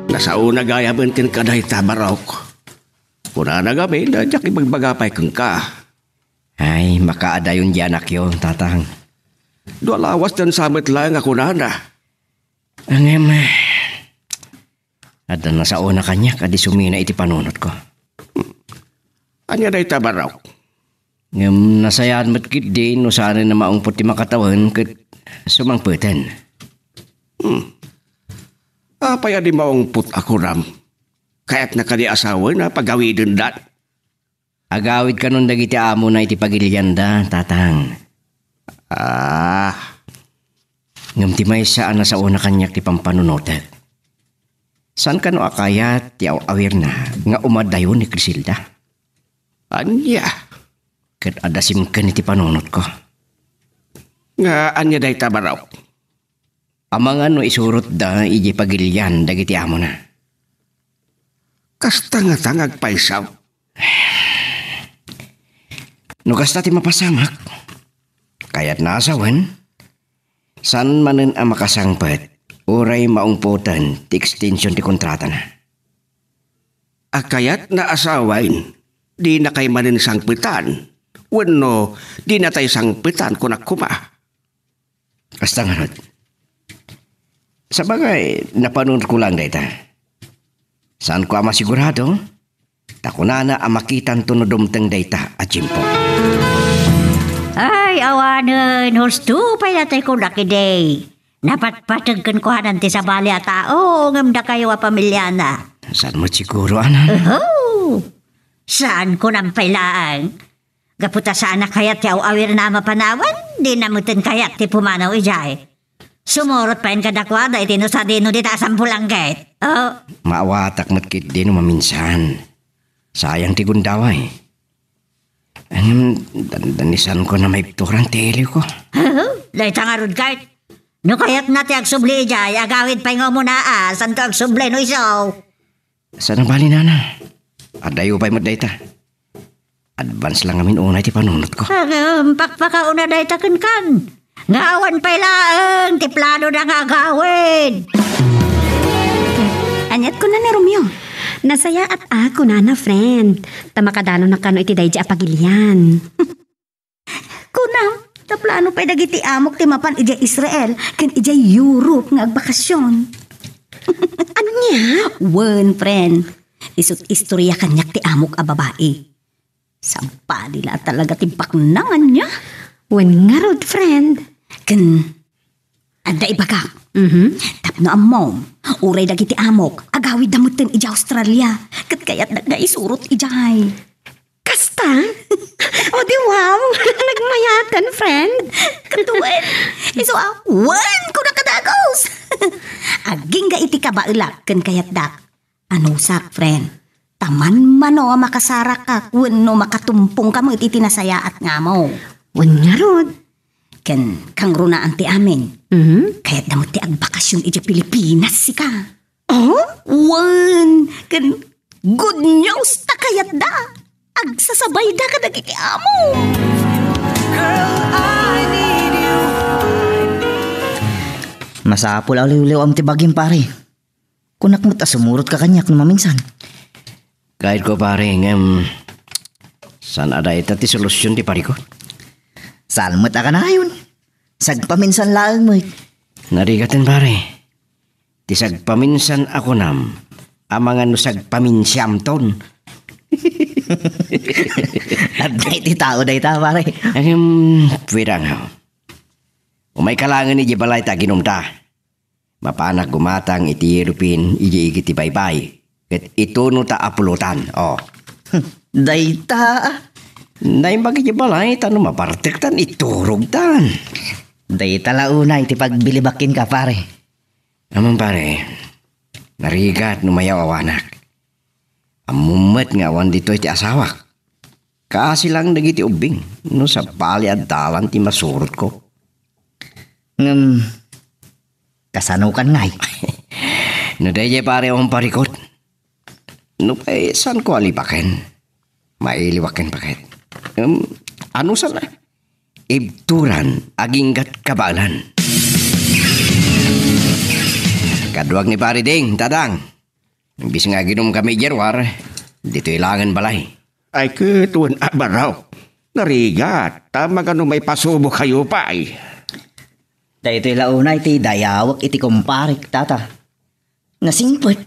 Nasaona gayamen kenka dayta, Barok. Kunana ngamin a diak ibagbaga pay kenka. Ay, makaadayon di anakyo, Tatang. Dua lawas dansa met laeng a kunana. Ngem, adda nasaona kaniak a di sumina iti panunotko. Ania dayta, Barok? Ngem nasayaat met ketdi no saanen a maungpot ti makatawen ket sumangpeten. Hmm. Apay a di maungpot a kunam? Kayatna kadi a asawen a pagawidendan? Agawid kanon dagiti amona iti pagilianda, Tatang. Ah. Ngem ti maysa a nasaona kaniak ti pampanunotek. Saan kano a kayat ti aw-awirna nga umadayo ni Criselda? Ania? Ket adda simken iti panunotko. Nga ania dayta, Barok? Amangan no isurotda idiay pagilian dagiti amona. Kasta ngata nga agpayso? No kasta ti mapasamak, kayatna a sawen, saan manen a makasangpet uray maungpoten ti extension ti kontratana. A kayatna a sawen, dinakay manen sangpetan, wenno dinatay sangpetan, kunak koma. Kasta ngarud. Sabagay, napanunotko laeng dayta. Saanko a masigurado, ta kunana a makitanto no dumteng dayta a tiempo. Ay, awanen, husto pay datoy kunak idi. Napatpateg kenkuanan ti sabali a tao, ngem dakayo a pamiliana. Saan met siguro, anak? Oho! Saan kunam pay laeng? Gapu ta saan a kayat ti aw-awirna a mapanawen, dina metten kayat ti pumanaw idiay. Sumurot payen kadakuada iti no sadino dita a sampulangget. Oh. Maawatak met ketdi no maminsan. Sayang ti gundaway. Ngem, dandanisanko a maibturan ti ileko. Dayta ngarud, Kurt. No kayatna ti agsubli idiay, agawid pay nga umuna, a, santo agsubli no isu. Saan a bali, nana. Adayo pay met dayta. Advance lang ngamin unay ti panunotko. Agam, pakpakauna dayta kenkan. Nga awan pay laeng ti planoda nga agawid. Aniat kuna ni Romeo? Nasayaat a kunana, friend. Ta makadanonak kano iti daydi a pagilian. Kunam, ta plano pay dagiti amok ti mapan idiay Israel ken idiay Europe nga agbakasyon. Ania? Wen, friend. Isu't istorya kaniak ti amok a babai. Sabali la talaga ti baknang ania. Wen ngarud, friend. Ken adda ibagak. Mhm. Tapno ammom, uray dagiti amok, agawidda metten idiay Australia. Ket kayatdak nga isurot idiay. Kasta? O di wow, nagmayaten, friend. Katuen, isu a, wen, kuna kadagus. Agingga iti kabaelak ken kayatdak. Anusak, friend. Ta manmano a makasarakak wenno makatumpongka met iti nasayaat nga amok. Wen ngarud. Ken kangrunaan ti amin. Mhm. Kayatda met ti agbakasyon idiay Pilipinas, sika. Oh? Wen, ken good news ta kayatda. Agsasabayda kadagiti amo. Masapul a liwliwam ti bagim, pare. Kunak met a sumurotka kaniak no maminsan. Kayatko, pare, ngem saan a dayta ti solusion ti parikot? Saan met a kanayon? Sagpaminsan laeng met. Narigaten, pare. Ti sagpaminsan a kunam, amangan no sagpaminsiamton. Adda iti tao dayta, pare. Ngem, pwede nga. Umayka laengen idiay balay ta aginumta. Mapanak gumatang iti yellow pin idiay igid ti baybay. Ket itunota a pulotan, o. Dayta. Naimbag idiay balay ta no mabartektan, iturogtan. Dayta la unay ti pagbilibak kenka, pare. Ammom, pare, narigat no mayaw-awanak. Ammom met nga awan ditoy ti asawak. Kaasi lang dagiti ubbing no sabali a dalan ti masurotko. Ngem, kasanokan ngay? No daydiay, pare, awan parikot. Nupay saanko a libaken, mailiwaken paket. Em, ano sana? Ibturan, aginggat kabaelan. Kaduak ni Pare Ding, Tatang. Imbis nga aginom kami idiay ruar, ditoy laengen balay. Ay, ket wen a barok. Narigat, ta magano maipasubo kayo pay. Daytoy la unay ti dayawek iti kumparek, Tata. Nasingpet.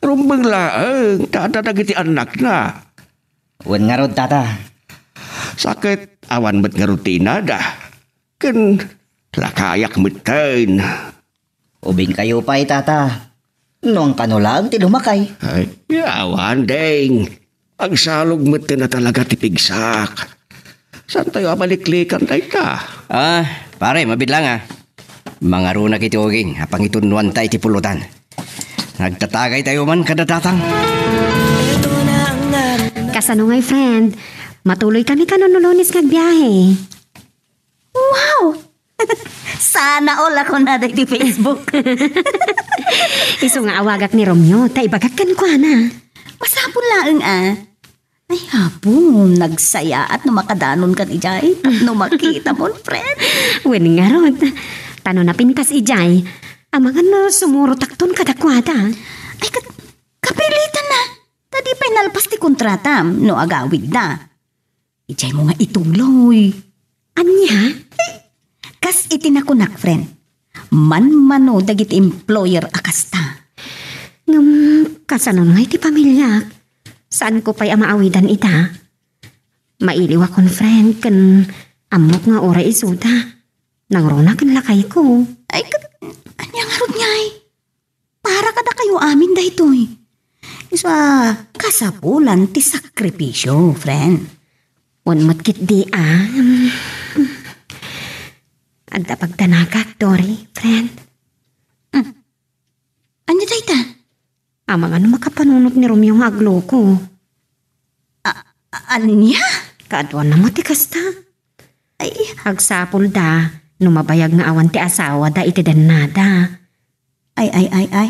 Rumbeng laeng, ta adda dagiti annakna. Wen ngarud, Tata. Sa ket awan met ngarud ti inada. Ken lakayak metten. Ubingkayo pay, Tata. No, angkano laeng ti lumakay? Ay, awan, Ding. Agsalog metten a talaga ti pigsak. Saantayo a maliklikan dayta? Ah, pare, mabiit laeng, ah. Mangarunak iti uging a pangitunnoanta iti pulutan. Nagtatagaytayo man kada Tatang. Kasano ngay, friend? Matuloy kami kano no Lunes nga agbiahe? Wow! Sana all a kunada iti Facebook. Isu nga awagak ni Romeo, ta ibagak kenkuana. Masapul laeng a. Ay, Apo, nagsayaat no makadanonkan idiay, no makitamon, friend. Wen ngarud, ta no napintas idiay, amangan no sumurotakton kadakuada. Ay, kat-, kapilitan na. Ta di pay nalpas ti kontratam no agawidda. Idiaymo nga ituloy. Ania? Kas iti nakunak, friend, manmano dagiti employer a kasta. Ngem kasano ngay ti pamiliak? Saanko pay a maawidan ita? Mailiwakon, friend, ken ammok nga uray isuda, nangruna ken lakayko. Ay, ket, ania ngarud ngay? Para kadakayo amin daytoy. Isu a kasapulan ti sakripisio, friend. Wen met ketdi a, mm, adda pagdanagak, Dory, friend. Mm. Ania dayta? Amangan no makapanunot ni Romeo nga agloko. A-, a-, ania? Kaaduanna met ti kasta. Ay. Agsapulda no mabayag nga awan ti asawada iti dennada. Ay, ay, ay, ay.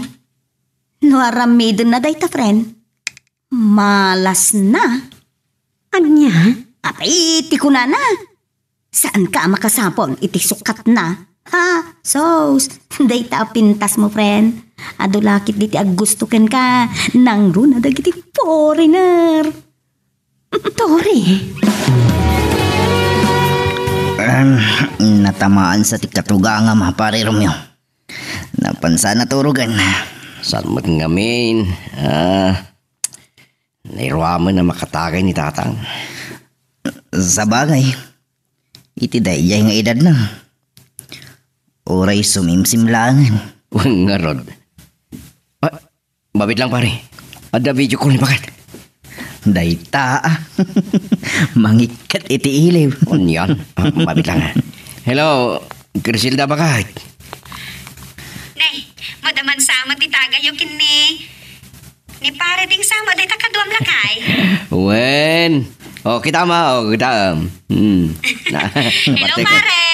No aramidenna dayta, friend, malasna. Ania? Apay, ti kunana. Saanka a makasapul iti sukatna. Ha? Sus, dayta a pintasmo, friend. Adu la ketdi ti aggusto kenka, nangruna dagiti foreigner. Tori. Em, natamaansa ti katugangam, Pare Romeo. Napansa naturogan. Saan met ngamin? Ah, nairuamen a makatagay ni Tatang. Sabagay, iti daydiay nga edadna, uray sumimsim laengen. Wen ngarud. Ah, mabiit lang, pare. Adda video call ni Bakat. Dayta, ah. Mangikkat iti iliw. Anian? Ah, mabiit lang, ah. Hello, Griselda Bakat. Nay, madaman sama ti tagayyo ken ni, ni Pare Ding sama dayta kaduam lakay. Wen. O, kitam, ah. O, kitam. Hmm. Hello, pare.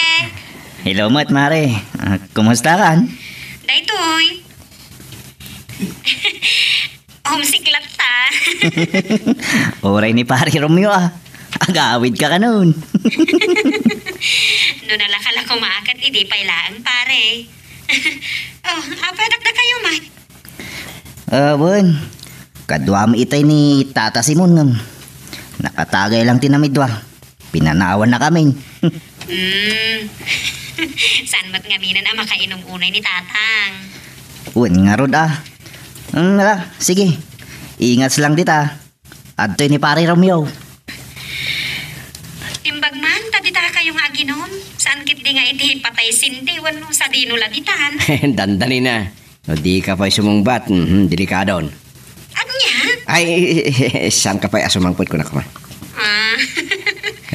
Hello met, mare. Ah, kumusta kan? Daytoy. Homesick latta. Uray ni Pare Romeo, ah. Agawidka kanon. No nalakalako maakat, idi pay laeng, pare. Oh, apay dakdakayo met? Ah, wen. Kaduami itay ni Tata Simon ngem nakatagay lang ti namidua. Pinanawan na kami. Hmm. Saan met ngaminen a makainom unay ni Tatang? Wen ngarud, ah. Hmm, ala, sige. Ingas lang dita. Adtoy ni Pare Romeo. Imbag man, ta dita kayo nga aginom. Saan ketdi nga iti patay senti wenno sadino la ditan? Dandani na. No dika pay sumungbat, mhm, delikadon. Ania? Ay, saan ka pay a sumangpet, kunak man? Ah.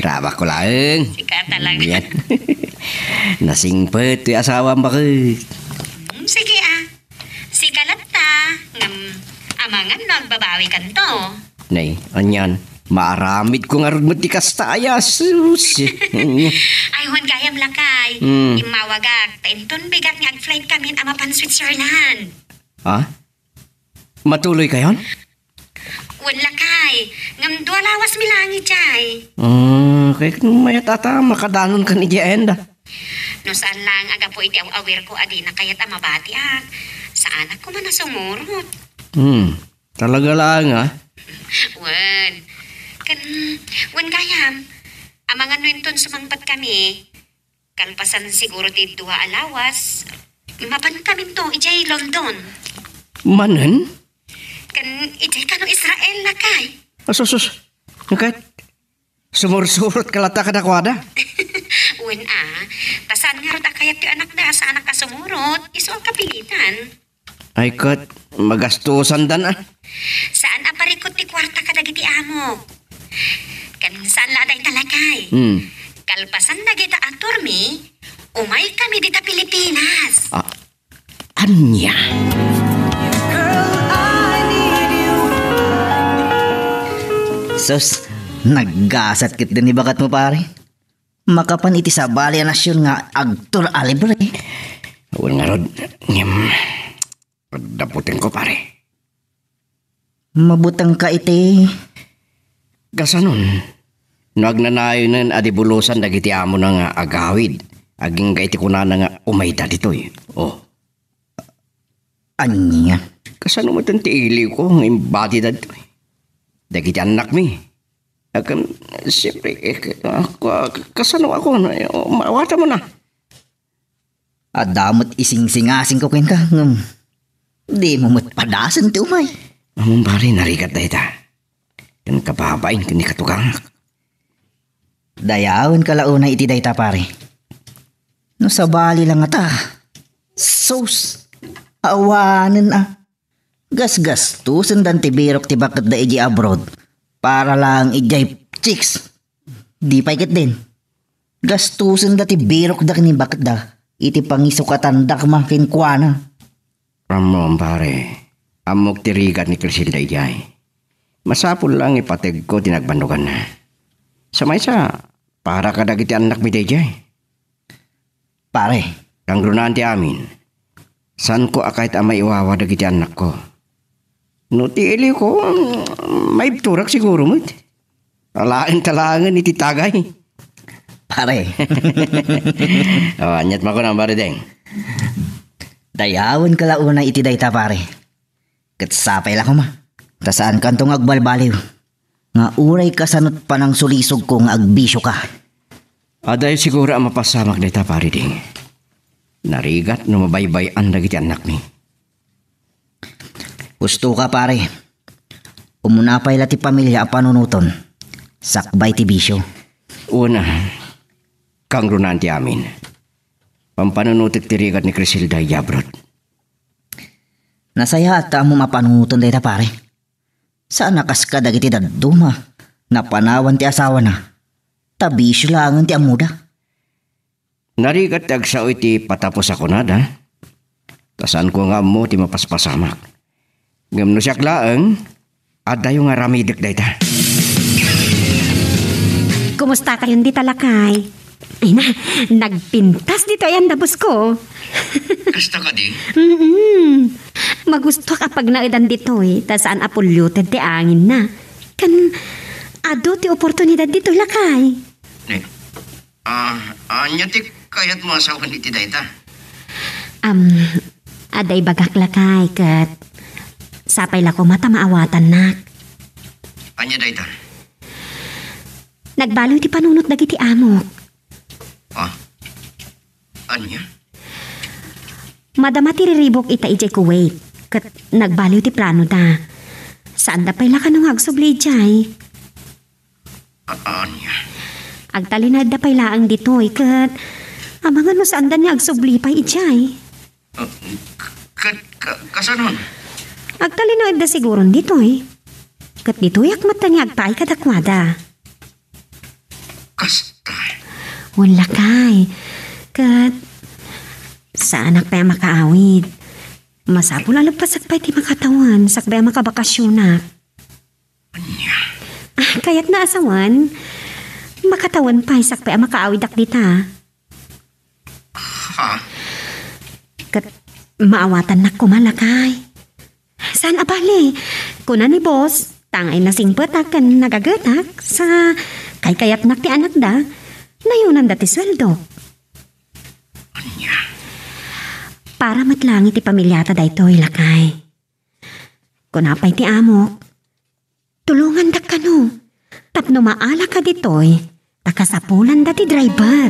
Rabak ko laeng. Sika talaga. Yan. Nasingpet ti asawam, baket. Hmm, sige, ah. Sika latta, ngem amangan no agbabawi kanto. Nay, anian, maaramid ko ngarud met ti kasta aya, sus. Ay, wen gayam lakay. Hmm. Immawagak, ta inton bigat nga ag-flight kami a mapan Switzerland. Ha? Matuloy kayon? Wen lakay, ngem dua lawas mi langit jay. Hmm. Kay mayat ata makadanon kan idiay ayan da. No saan laeng a gapu iti aw-awirko a dina kayat a mabatiak, saanak koma a sumurot. Hmm, talaga laeng, ah. Wen. Ken, wen gayam, amangan no inton sumangpetkami, kalpasan siguro ti dua a lawas, mapankaminto idiay London. Manen? Ken idiay kano Israel, lakay. Asus, sus. Ket sumursurot ka latta kadakuada? Wen a, ta saan ngarud a kayat ti anakda a saanak a sumurot, isu a kapilitan. Ay ket, magastusandan a. Saan a parikut ti kuarta kadagiti amok. Ken saan la a dayta, lakay. Hmm. Kalpasan dagita a tourmi, umaykami dita Pilipinas. Ah, ania? Sus, naggasat ketdin ni baketmo, pare. Makapan iti sabali a nasion nga agtour a libre. Wen ngarud, ngem, daputenko, pare. Mabutengka iti. Kasanon, no agnanayonen a di bulosan dagiti amona nga agawid, agingga iti kunana nga umayda ditoy. Oh. Ania? Kasano met ti iliwko nga imbati dagitoy? Dagiti annakmi. Agam, siyempre, eh, k-, ah, k-, kasano ako? Maawatan mo na. Adda met isingsingasingko kenka, ngem dimo met padasen ti umay. Ammom, pare, narigat dayta. Ken kababain ken ni katugangak. Dayawenka la unay iti dayta, pare. No sabali la ngata. Sus! Awanen a. Gasgastusendan ti birok ti baketda idiay abroad para laeng idiay chicks. Di pay ketdin. Gastusenda ti birokda ken ni baketda iti pangisukatanda koma kenkuana. Ammom, pare, ammok ti rigat ni Criselda idiay. Masapul la nga ipategko ti nagbannoganna. Sa maysa, para kadagiti annakmi daydiay. Pare. Kangrunaan ti amin. Saanko a kayat a maiwawa dagiti annakko. No ti iliwko, maibturak siguro met. Alaen ta laengen iti tagay. Pare. Oh, aniat makunam, pare Deng? Dayawenka la unay iti dayta, pare. Ket sapay la koma. Ta saankanto nga agbalbaliw. Nga uray kasanot panangsulisogko nga agbisioka. Adayo siguro a mapasamak dayta, pare Ding. Narigat no mabaybay-an dagiti annakmi. Husto ka, pare. Umuna pay la ti pamilia a panunoton. Sakbay ti bisio. Una, kangrunaan ti amin. Pampanunotek ti rigat ni Criselda idiay abroad. Nasayaat ta ammom a panunoton dayta, pare. Saan a kas kadagiti dadduma, napanawan ti asawana, ta bisio laengen ti ammoda. Narigat ti agsao iti patapos a kunada, ta saanko nga ammo ti mapaspasamak. Ngem no siak laeng, adayo nga aramidek dayta. Kumustakayon dita, lakay? Ay na, nagpintas ditoy ayan dabusko. Kasta kadi? Mm-mm. Magustuak a pagnaedan ditoy, ta saan a polluted ti anginna. Ken, adu ti oportunidad ditoy, lakay. Ne, ah, ania ti kayatmo a sawen iti dayta? Am, adda ibagak, lakay, ket sapay la koma ta maawatannak. Ania dayta? Nagbaliw ti panunot dagiti amok. Ah? Ania? Madama ti riribuk ita idiay Kuwait, ket nagbaliw ti planoda. Saanda pay la kano nga agsubli idiay. A-, ania? Agtalinaedda pay laeng ditoy, ket amangan no saanda nga agsubli pay idiay. Ah, k-, ket ka-, kasanon? Agtalinaedda siguron ditoy. Ket ditoyak met nga agpaay kadakuada. Kasta. Wen, lakay. Ket saanak pay a makaawid. Masapul a leppesek pay ti makatawen sakbay a makabakasionak. Ania? Ah, kayatna a sawen, makatawen pay sakbay a makaawidak dita. Ha? Ket maawatannak koma, lakay. Saan a bale? Kuna ni boss, tangay nasingpetak ken nagagetak, sa Kaykayatnak ti anakda, nayonanda ti sueldo. Para met laeng iti pamiliata daytoy, lakay. Kuna pay ti amok, tulongandak kano tapno maalaka ditoy ta kasapulanda ti driver.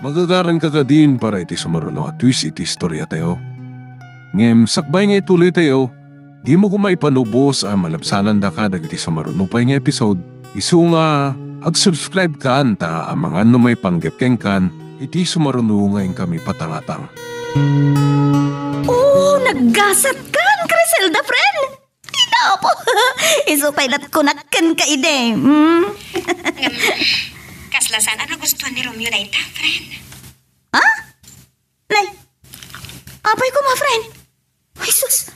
Magagaranka kadin para iti sumaruno a twist iti istoriatayo. Ngem sakbay nga ituloytayo, dimo koma ipanubos a malabsanandaka dagiti sumaruno pay nga episode, isu nga ag-subscribe kan ta amangan no maipanggep kenkan iti sumaruno nga inkami patangatang. Oh, naggasat kan, Criselda, friend! Inapo! Isu pay lat kunak kenka idi. Hmm? Ngem, kasla saan a nagustuan ni Romeo dayta, friend? Ha? Nay, apay koma, friend? Ay, sus!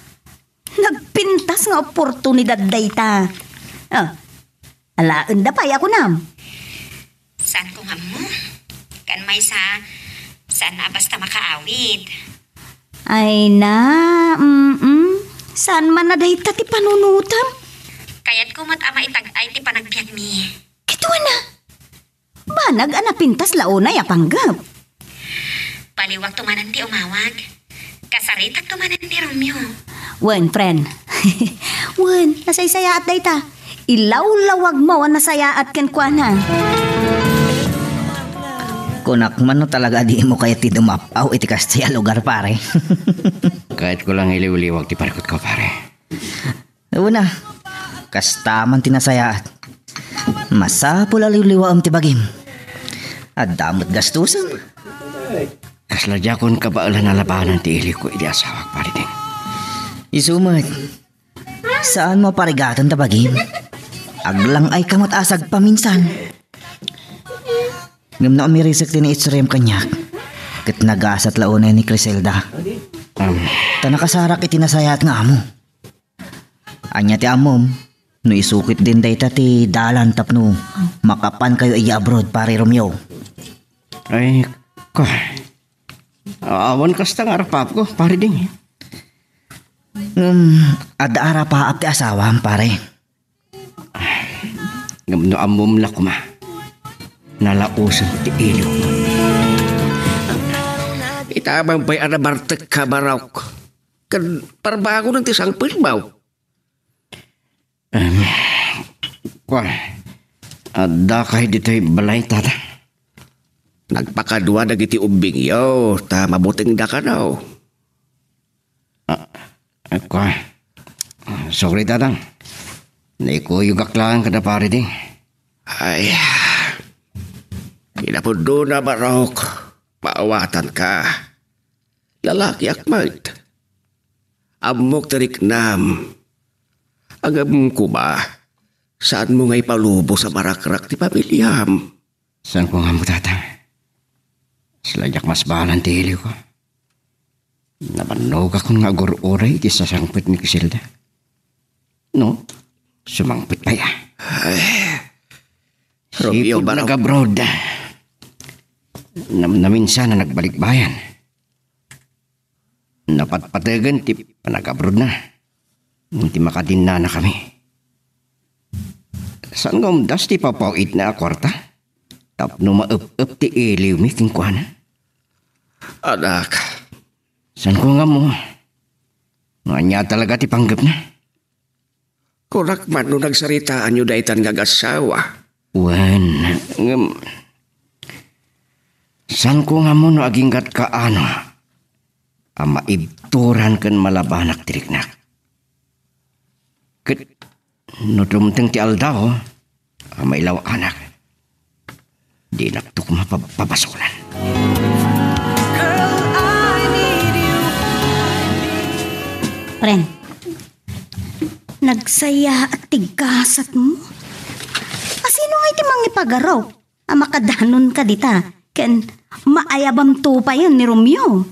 Nagpintas nga oportunidad dayta. Ah, alaenda pay a kunam. Saan ko nga ammo? Kan maysa, saan a basta makaawid. Ay na, mm-mm. Saan man a dayta ti panunutam? Kayat ko met a maitag-ay ti panagbiagmi. Kituan na. Banag a napintas la unay a panggep. Baliwakto manen ti umawag. Kasaritakto manen ni Romeo. Wen, friend. Wen, nasaysayaat dayta. Ilawlawagmo a nasayaat kenkuana. Kunak man no talaga a dimo kayat ti dumap-aw iti kasta a lugar, pare. Kayatko lang iliwliwag ti parikutko, pare. Una, kasta man ti nasayaat. Masapul a liwliwaem ti bagim. Adda met gastusem. Kasla diakon kabaelan a labanan ti iliwko iti asawak, pare Ding. Isu met, saanmo a parigaten ta bagim. Aglang-ayka met a sagpaminsan. Ngem no umirisek ti naistoryaem kaniak, ket nagasat la unay ni Criselda. Am. Ta nakasarak iti nasayaat nga amo. Ania ti ammom no isu ketdin dayta ti dalan tapno makapankayo idiay abroad, pare Romeo? Ay, ka. Awan kasta nga arapapko, pare Ding. Ngem, adda arapaap ti asawam, pare. Ngem no ammom la koma, nalausem ti iliw. Itamang pay a nabartekka, Barok. Ken parbangonen ti sangpetmo. Em, kua, adda kay ditoy balay, tata? Nagpakadua dagiti ubbingyo, ta mabutengda kano. Ah, ah, kua. Ah, sorry, tatang. Naikuyogak laeng kada pare Ding. Ay, kinapudno na, Barok. Maawatanka. Lalakiak met. Ammok ti riknam. Ngem koma, saanmo nga ipalubos a marakrak ti pamiliam. Saan ko nga ammo, tata? Sila diak masbalan ti iliwko. Nabannogakon nga agur-uray iti sasangpet ni Criselda. No? Sumangpet pay a. Ay, Romeo, sipud Barok. Nag-abroad. Nam-, naminsan a nagbalikbayan. Napatpategen ti panag-abroadna. Ti makadinnanakami. Saan nga umdas ti papaw-itna a kuarta? Tapno maep-ep ti iliwmi kenkuana. Anak. Saan ko nga ammo? Ania talaga ti panggepna? Kunak man no nagsaritaanyo daytan nga agassawa. Wen, ngem, saan ko nga ammo no aginggatka ano a maibturan ken malabanak ti riknak. Ket no dumteng ti aldaw a mailaw-anak, dinakto koma pab-, pabasolan. Friend, nagsayaat ti gasatmo? Asino nga iti mangipagarup a makadanonka dita ken maayabamto payen ni Romeo?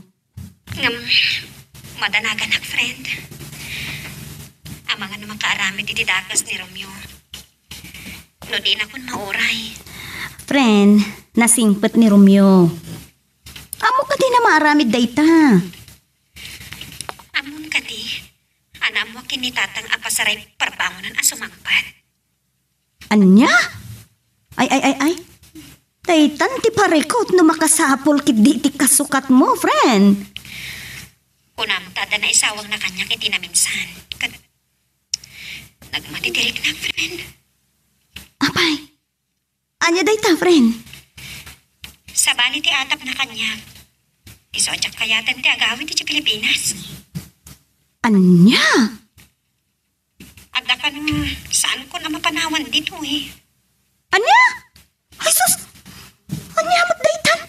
Ngem, madanaganak, friend. Amangan no makaaramid iti dakes ni Romeo. No dinakon mauray. Friend, nasingpet ni Romeo. Ammo kadi na maaramid dayta? Ammon kadi, a naammoak ken ni Tatang a pas saray parbangonan a sumangpet. Ania? Ay, ay, ay, ay. Daytan ti parikut no makasapul ketdi ti kasukatmo, friend. Kunam ta adda naisawagna kaniak iti naminsan. Ket nagmatitiriknak, friend. Apay, ania dayta, friend? Sabali ti atapna kaniak, isu a diak kayaten ti agawid iti Pilipinas. Ania? Adda kano, saankon a mapanawan ditoy. Ania? Ay, sus! Ania met daytan?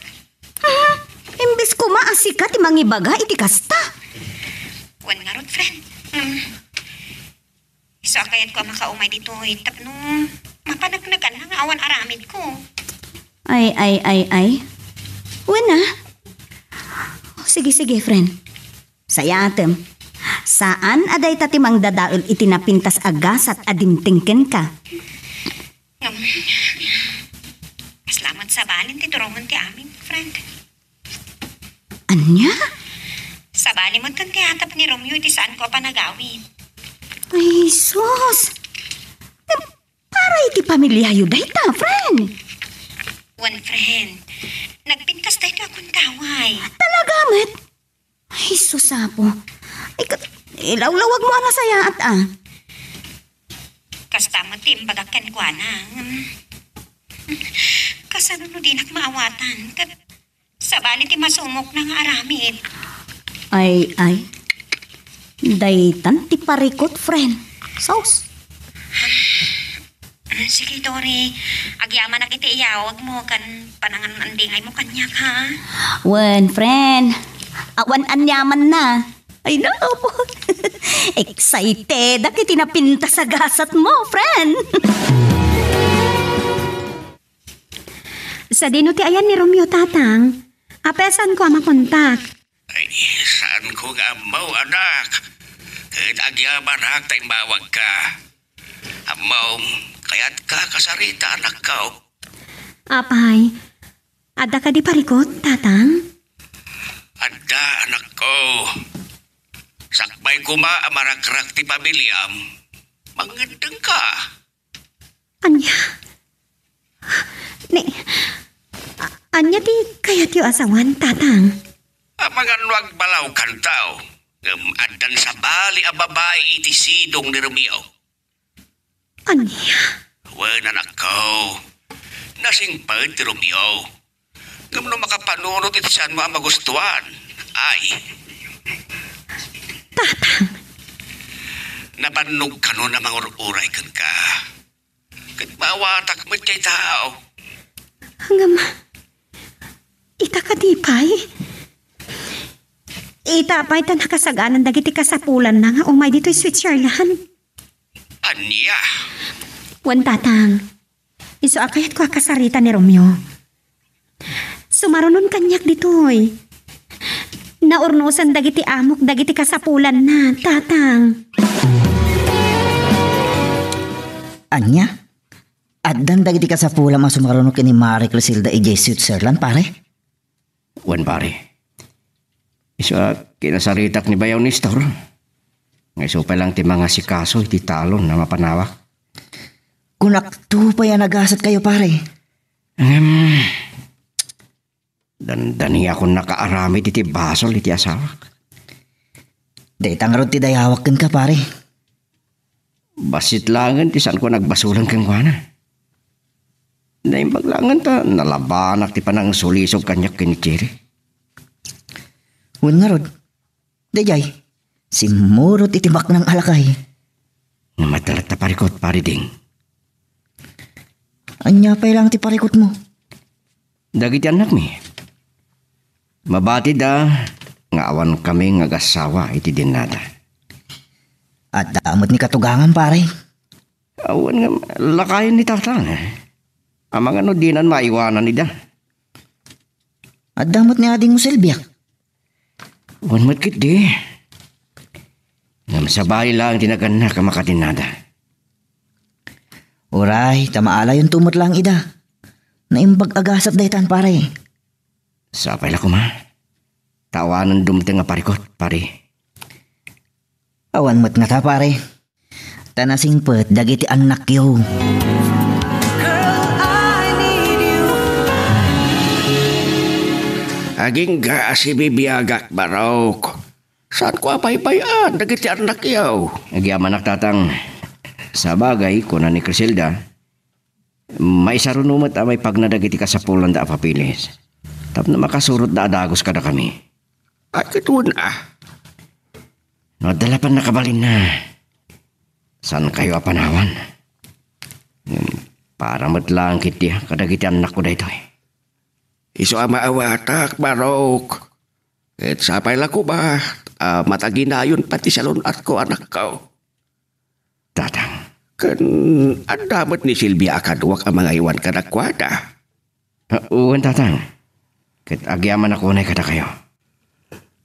Hmm, imbes koma a sika ti mangibaga iti kasta. Wen ngarud, friend. Hmm. Isu a kayatko a makaumay ditoy tapno mapaneknekanna nga awan aramidko. Ay, ay, ay, ay. Wen a. Sige, sige, friend. Sayatem. Saan a dayta ti mangdadael iti napintas a gasat a dimteng kenka. Ngem, kasla met sabali ti durongem ti amin, friend. Ania? Sabali met ken ti atap ni Romeo iti saanko a panagawid. Ay, sus! Ngem, para iti pamiliayo dayta, friend. Wen, friend. Nagpintas daytoy a kuntaway. Talaga met? Ay, sus, Apo. Ay, ket ilawlawagmo a nasayaat, a. Kasta met ti imbagak kenkuana. Ngem, kasano no dinak maawatan? Ket sabali ti masumokna nga aramid. Ay, ay. Daytan ti parikut, friend. Sus. Ah, sige, Tori. Agyamanak iti iyawagmo ken panangan-andingaymo kaniak, ha? Wen, friend. Awan aniamanna. Ay, nako. Excited ak iti napintas a gasatmo, friend. Sadino ti ayan ni Romeo, Tatang? Apay a saanko a makontak? Ay, saanko nga ammo, anak. Ket agyamanak ta immawagka. Ammom, kayatka a kasarita, anakko. Apay, adda kadi parikut, Tatang? Adda, anakko. Sakbay koma a marakrak ti pamiliam, mangeddengka. Ania? Ni, a-, ania ti kayatyo a sawen, Tatang? Amangan no agbalawkanto, ngem addan sabali a babai iti sidong ni Romeo. Ania? Wen, anakko, nasingpet ti Romeo. Ngem no makapanunot iti saanmo a magustuan, ay. Tatang. Nabannog kanon a mangur-uray kenka. Ket maawatak met diay tao. Ngem, ita kadi pay? Ita pay ta nakasaganan dagiti kasapulanna nga umay ditoy Switzerland? Ania? Wen, Tatang. Isu a kayatko a kasarita ni Romeo. Sumarunon kaniak ditoy. Naurnosen dagiti amok dagiti kasapulanna, Tatang. Ania? Addan dagiti kasapulam a sumaruno ken ni Mare Criselda idiay Switzerland, pare? Wen, pare. Isu a kinasaritak ni Bayaw Nestor. Nga isu pay lang ti mangasikaso iti talon a mapanawak. Kunakto pay a nagasatkayo, pare. Ngem, dandaniakon nakaaramid iti basol iti asawak. Dayta ngarud ti dayawak kenka, pare. Bassit laengen ti saanko a nagbasolen kenkuana. Naimbag laengen ta nalabanak ti panangsulisog kaniak ken ni Jerry. Wen ngarud, daydiay, simmurot iti baknang a lakay. Namatay latta parikut, Pare Ding. Ania pay lang ti parikutmo? Dagiti annakmi, mabatida nga awankami nga agassawa iti dinnada. Adda met ni katugangam, pare. Awan nga lakayen ni Tatang. Amangan no dinan maiwanan ida. Adda met ni adingmo Silvia. Wen met ketdi. Ngem sabali laeng ti nagannak a makadinnada. Uray, ta maalayonto met laeng ida. Naimbag a gasat daytan, pare. Sapay la koma. Ta awanen dumteng a parikut, pare. Awan met ngata, pare. ta nasingpet dagiti annakyo. Agingga a sibibiagak, Barok. Saanko a baybay-an dagiti annakyo. Agyamanak, Tatang. Sabagay, kuna ni Criselda, maisaruno met a maipagna dagiti kasapulanda a papeles tapno makasurotda a dagus kadakami. Ay, ket wen a. No adda la pannakabalinna, saankayo a panawan. Ngem para met laeng ketdi kadagiti annakko daytoy. Isu a maawatak, Barok. Ket sapay la koma a mataginayon pay ti salun-atko, anakko. Tatang. Ken adda met ni Silvia a kaduak a mangaywan kadakuada. Ah, wen, Tatang. Ket agyamanak unay kadakayo.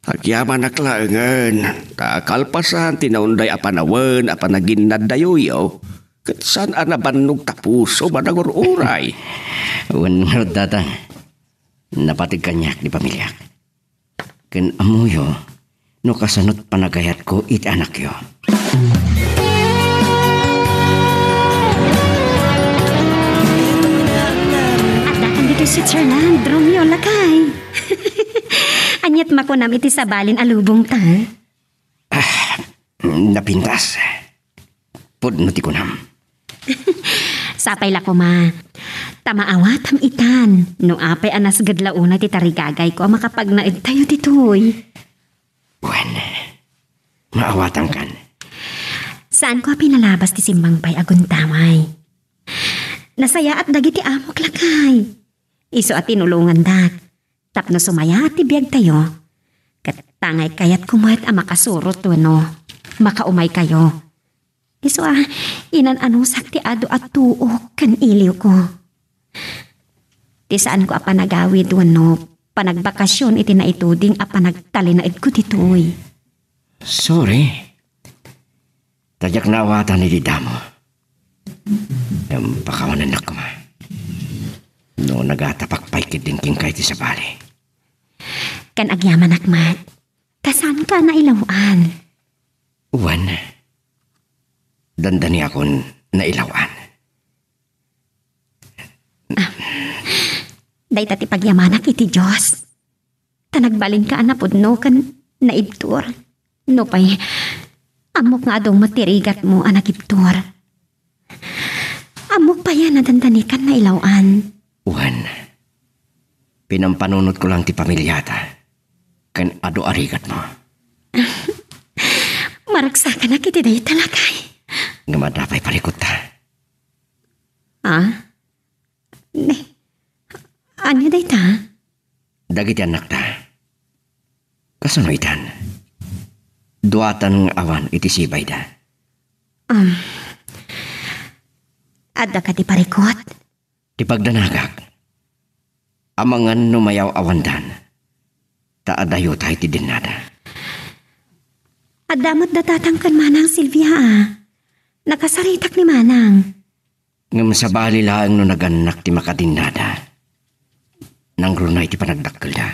Agyamanak laengen, ta kalpasan ti naunday a panawen a panaginnaddayoyo, ket saan a nabannog ta pusom a nangur-uray. Wen ngarud, Tatang. Napatig kaniak ti pamiliak. Ken ammoyo no kasano't panagayatko iti anakyo. Addakan ditoy Switzerland, Romeo, lakay. Ania't makunam iti sabalin a lubongta? Ah, napintas. Pudno ti kunam. Sapay la koma. Ta maawatam itan, no apay a nasged la unay ti tarigagayko a makapagnaedtayo ditoy. Wen, maawatankan. Saanko a pinalabas ti simmangpay a gundaway. Nasayaat dagiti amok, lakay. Isu a tinulongandak tapno sumayaat ti biagtayo. Ket tangay kayatko met a makasurot wenno makaumaykayo. Isu a inan-anusak ti adu a tuok ken iliwko. Ti saanko a panagawid wenno panagbakasion iti naituding a panagtalinaedko ditoy. Sorry. Ta diak naawatan iti damo. Ngem pakawanennak koma. No nagatapak pay ketdin kenka iti sabali. Ken agyamanak met, ta saanka a nailaw-an. Wen, dandaniakon nailaw-an. Dayta ti pagyamanak iti Dios. Ta nagbalinka a napudno ken naibtur. Nupay, ammok nga adu met ti rigatmo a nagibtur. Ammok pay a nadandanikan nailaw-an. Wen, pinampanunotko lang ti pamiliata ken adu a rigatmo. Maragsakanak iti dayta, lakay. Ngem adda pay parikutta. Ah? Ne, ania dayta? Dagiti annakta. Kasano itan? Duatan nga awan iti sibayda. Um, adda kadi parikut? Ti pagdanagak, amangan no mayaw-awandan, ta adayo tayo ti dennada. Adda met da tatang ken manang Silvia, a. Nakasaritak ni manang. Ngem sabali laeng no nagannak ti makadennada. Nangruna iti panagdakkelda.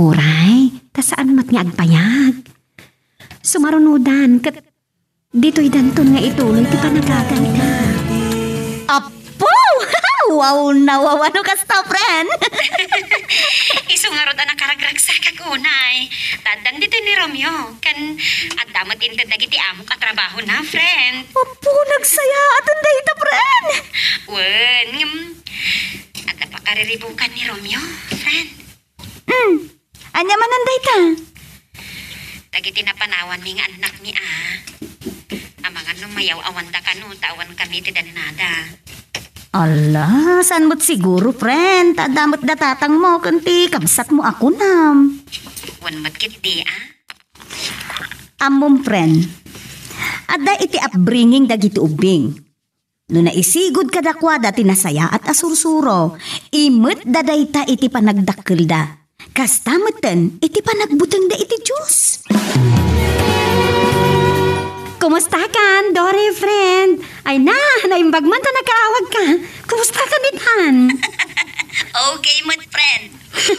Uray, ta saan met nga agbayag. Sumarunodan ket ditoy danton nga ituloy ti panagagayda. Apo! Wow, nawawa no kasta, friend! Isu ngarud a nakaragragsakak unay. Taddan ditoy ni Romeo. Ken adda met inted dagiti amok a trabahona, friend. Apo, nagsayaaten dayta, friend! Wen, ngem, adda pakariribukan ni Romeo, friend. Hmm, ania manen dayta? Dagiti napanawanmi nga annakmi, a. Amangan no mayaw-awanda kano ta awankami ti dennada. Ala, saan met siguro, friend? Ta adda met da tatangmo ken ti kabsatmo a kunam. Wen met ketdi, a. Ammom, friend, adda iti upbringing dagiti ubbing. No naisigud kadakuada ti nasayaat a sursuro, imetda dayta iti panagdakkelda. Kasta metten iti panagbutengda iti Dios. Kumustakan, Dory, friend? Ay na, naimbag man ta nakaawagka. Kumustakan itan? Okay met, friend.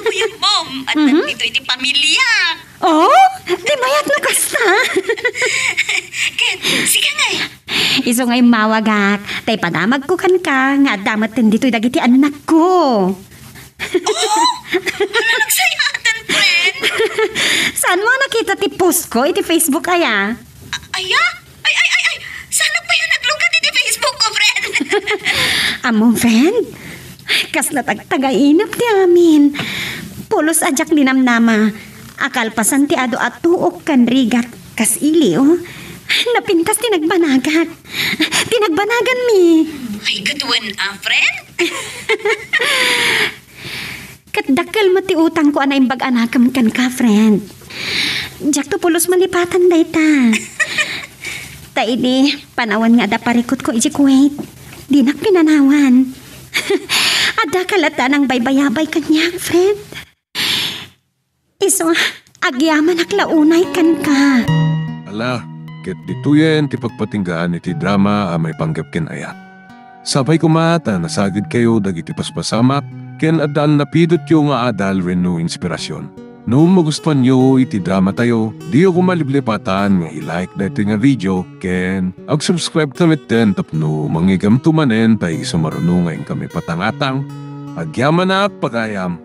Uy, Mom, addan ditoy ti pamiliak. Oh? Di mayat no kasta? Sige ngay. Isu nga immawagak, ta ipadamagko kenka nga adda metten ditoy dagiti annakko. Oh, hala, nagsayaaten, friend. Saanmo a nakita ti post ko iti Facebook aya? A-, aya? Ay, ay, ay, ay. Saanak pay a naglugat iti Facebook ko, friend. Ammom, friend? Kasla tagtagainep ti amin. Pulos a diak linamnama a kalpasan ti adu a tuok ken rigat kas ili, oh. Napintas ti nagbanagak. Ti nagbanaganmi. Ay, kaduan a, friend. Ket dakkel met ti utangko a naimbag a nakem kenka, friend. Diakto pulos malipatan dayta. Ta idi panawen nga adda parikutko idiay Kuwait, dinak pinanawan. Addaka latta a nangbaybayabay kaniak, friend. Isu, agyamanak la unay kenka. Ala, ket ditoyen ti pagpatinggaan iti drama a maipanggep ken ayat. Sapay koma ta nasagidkayo dagiti paspasamak ken adda a napidutyo nga adal wenno inspirasyon. No magustuanyo iti dramatayo, diyo koma liplipatan nga i-like daytoy nga video ken ag-subscribe ta metten tapno mangigamto manen ta isu maruno nga inkami patangatang. Agyamanak, pagayam.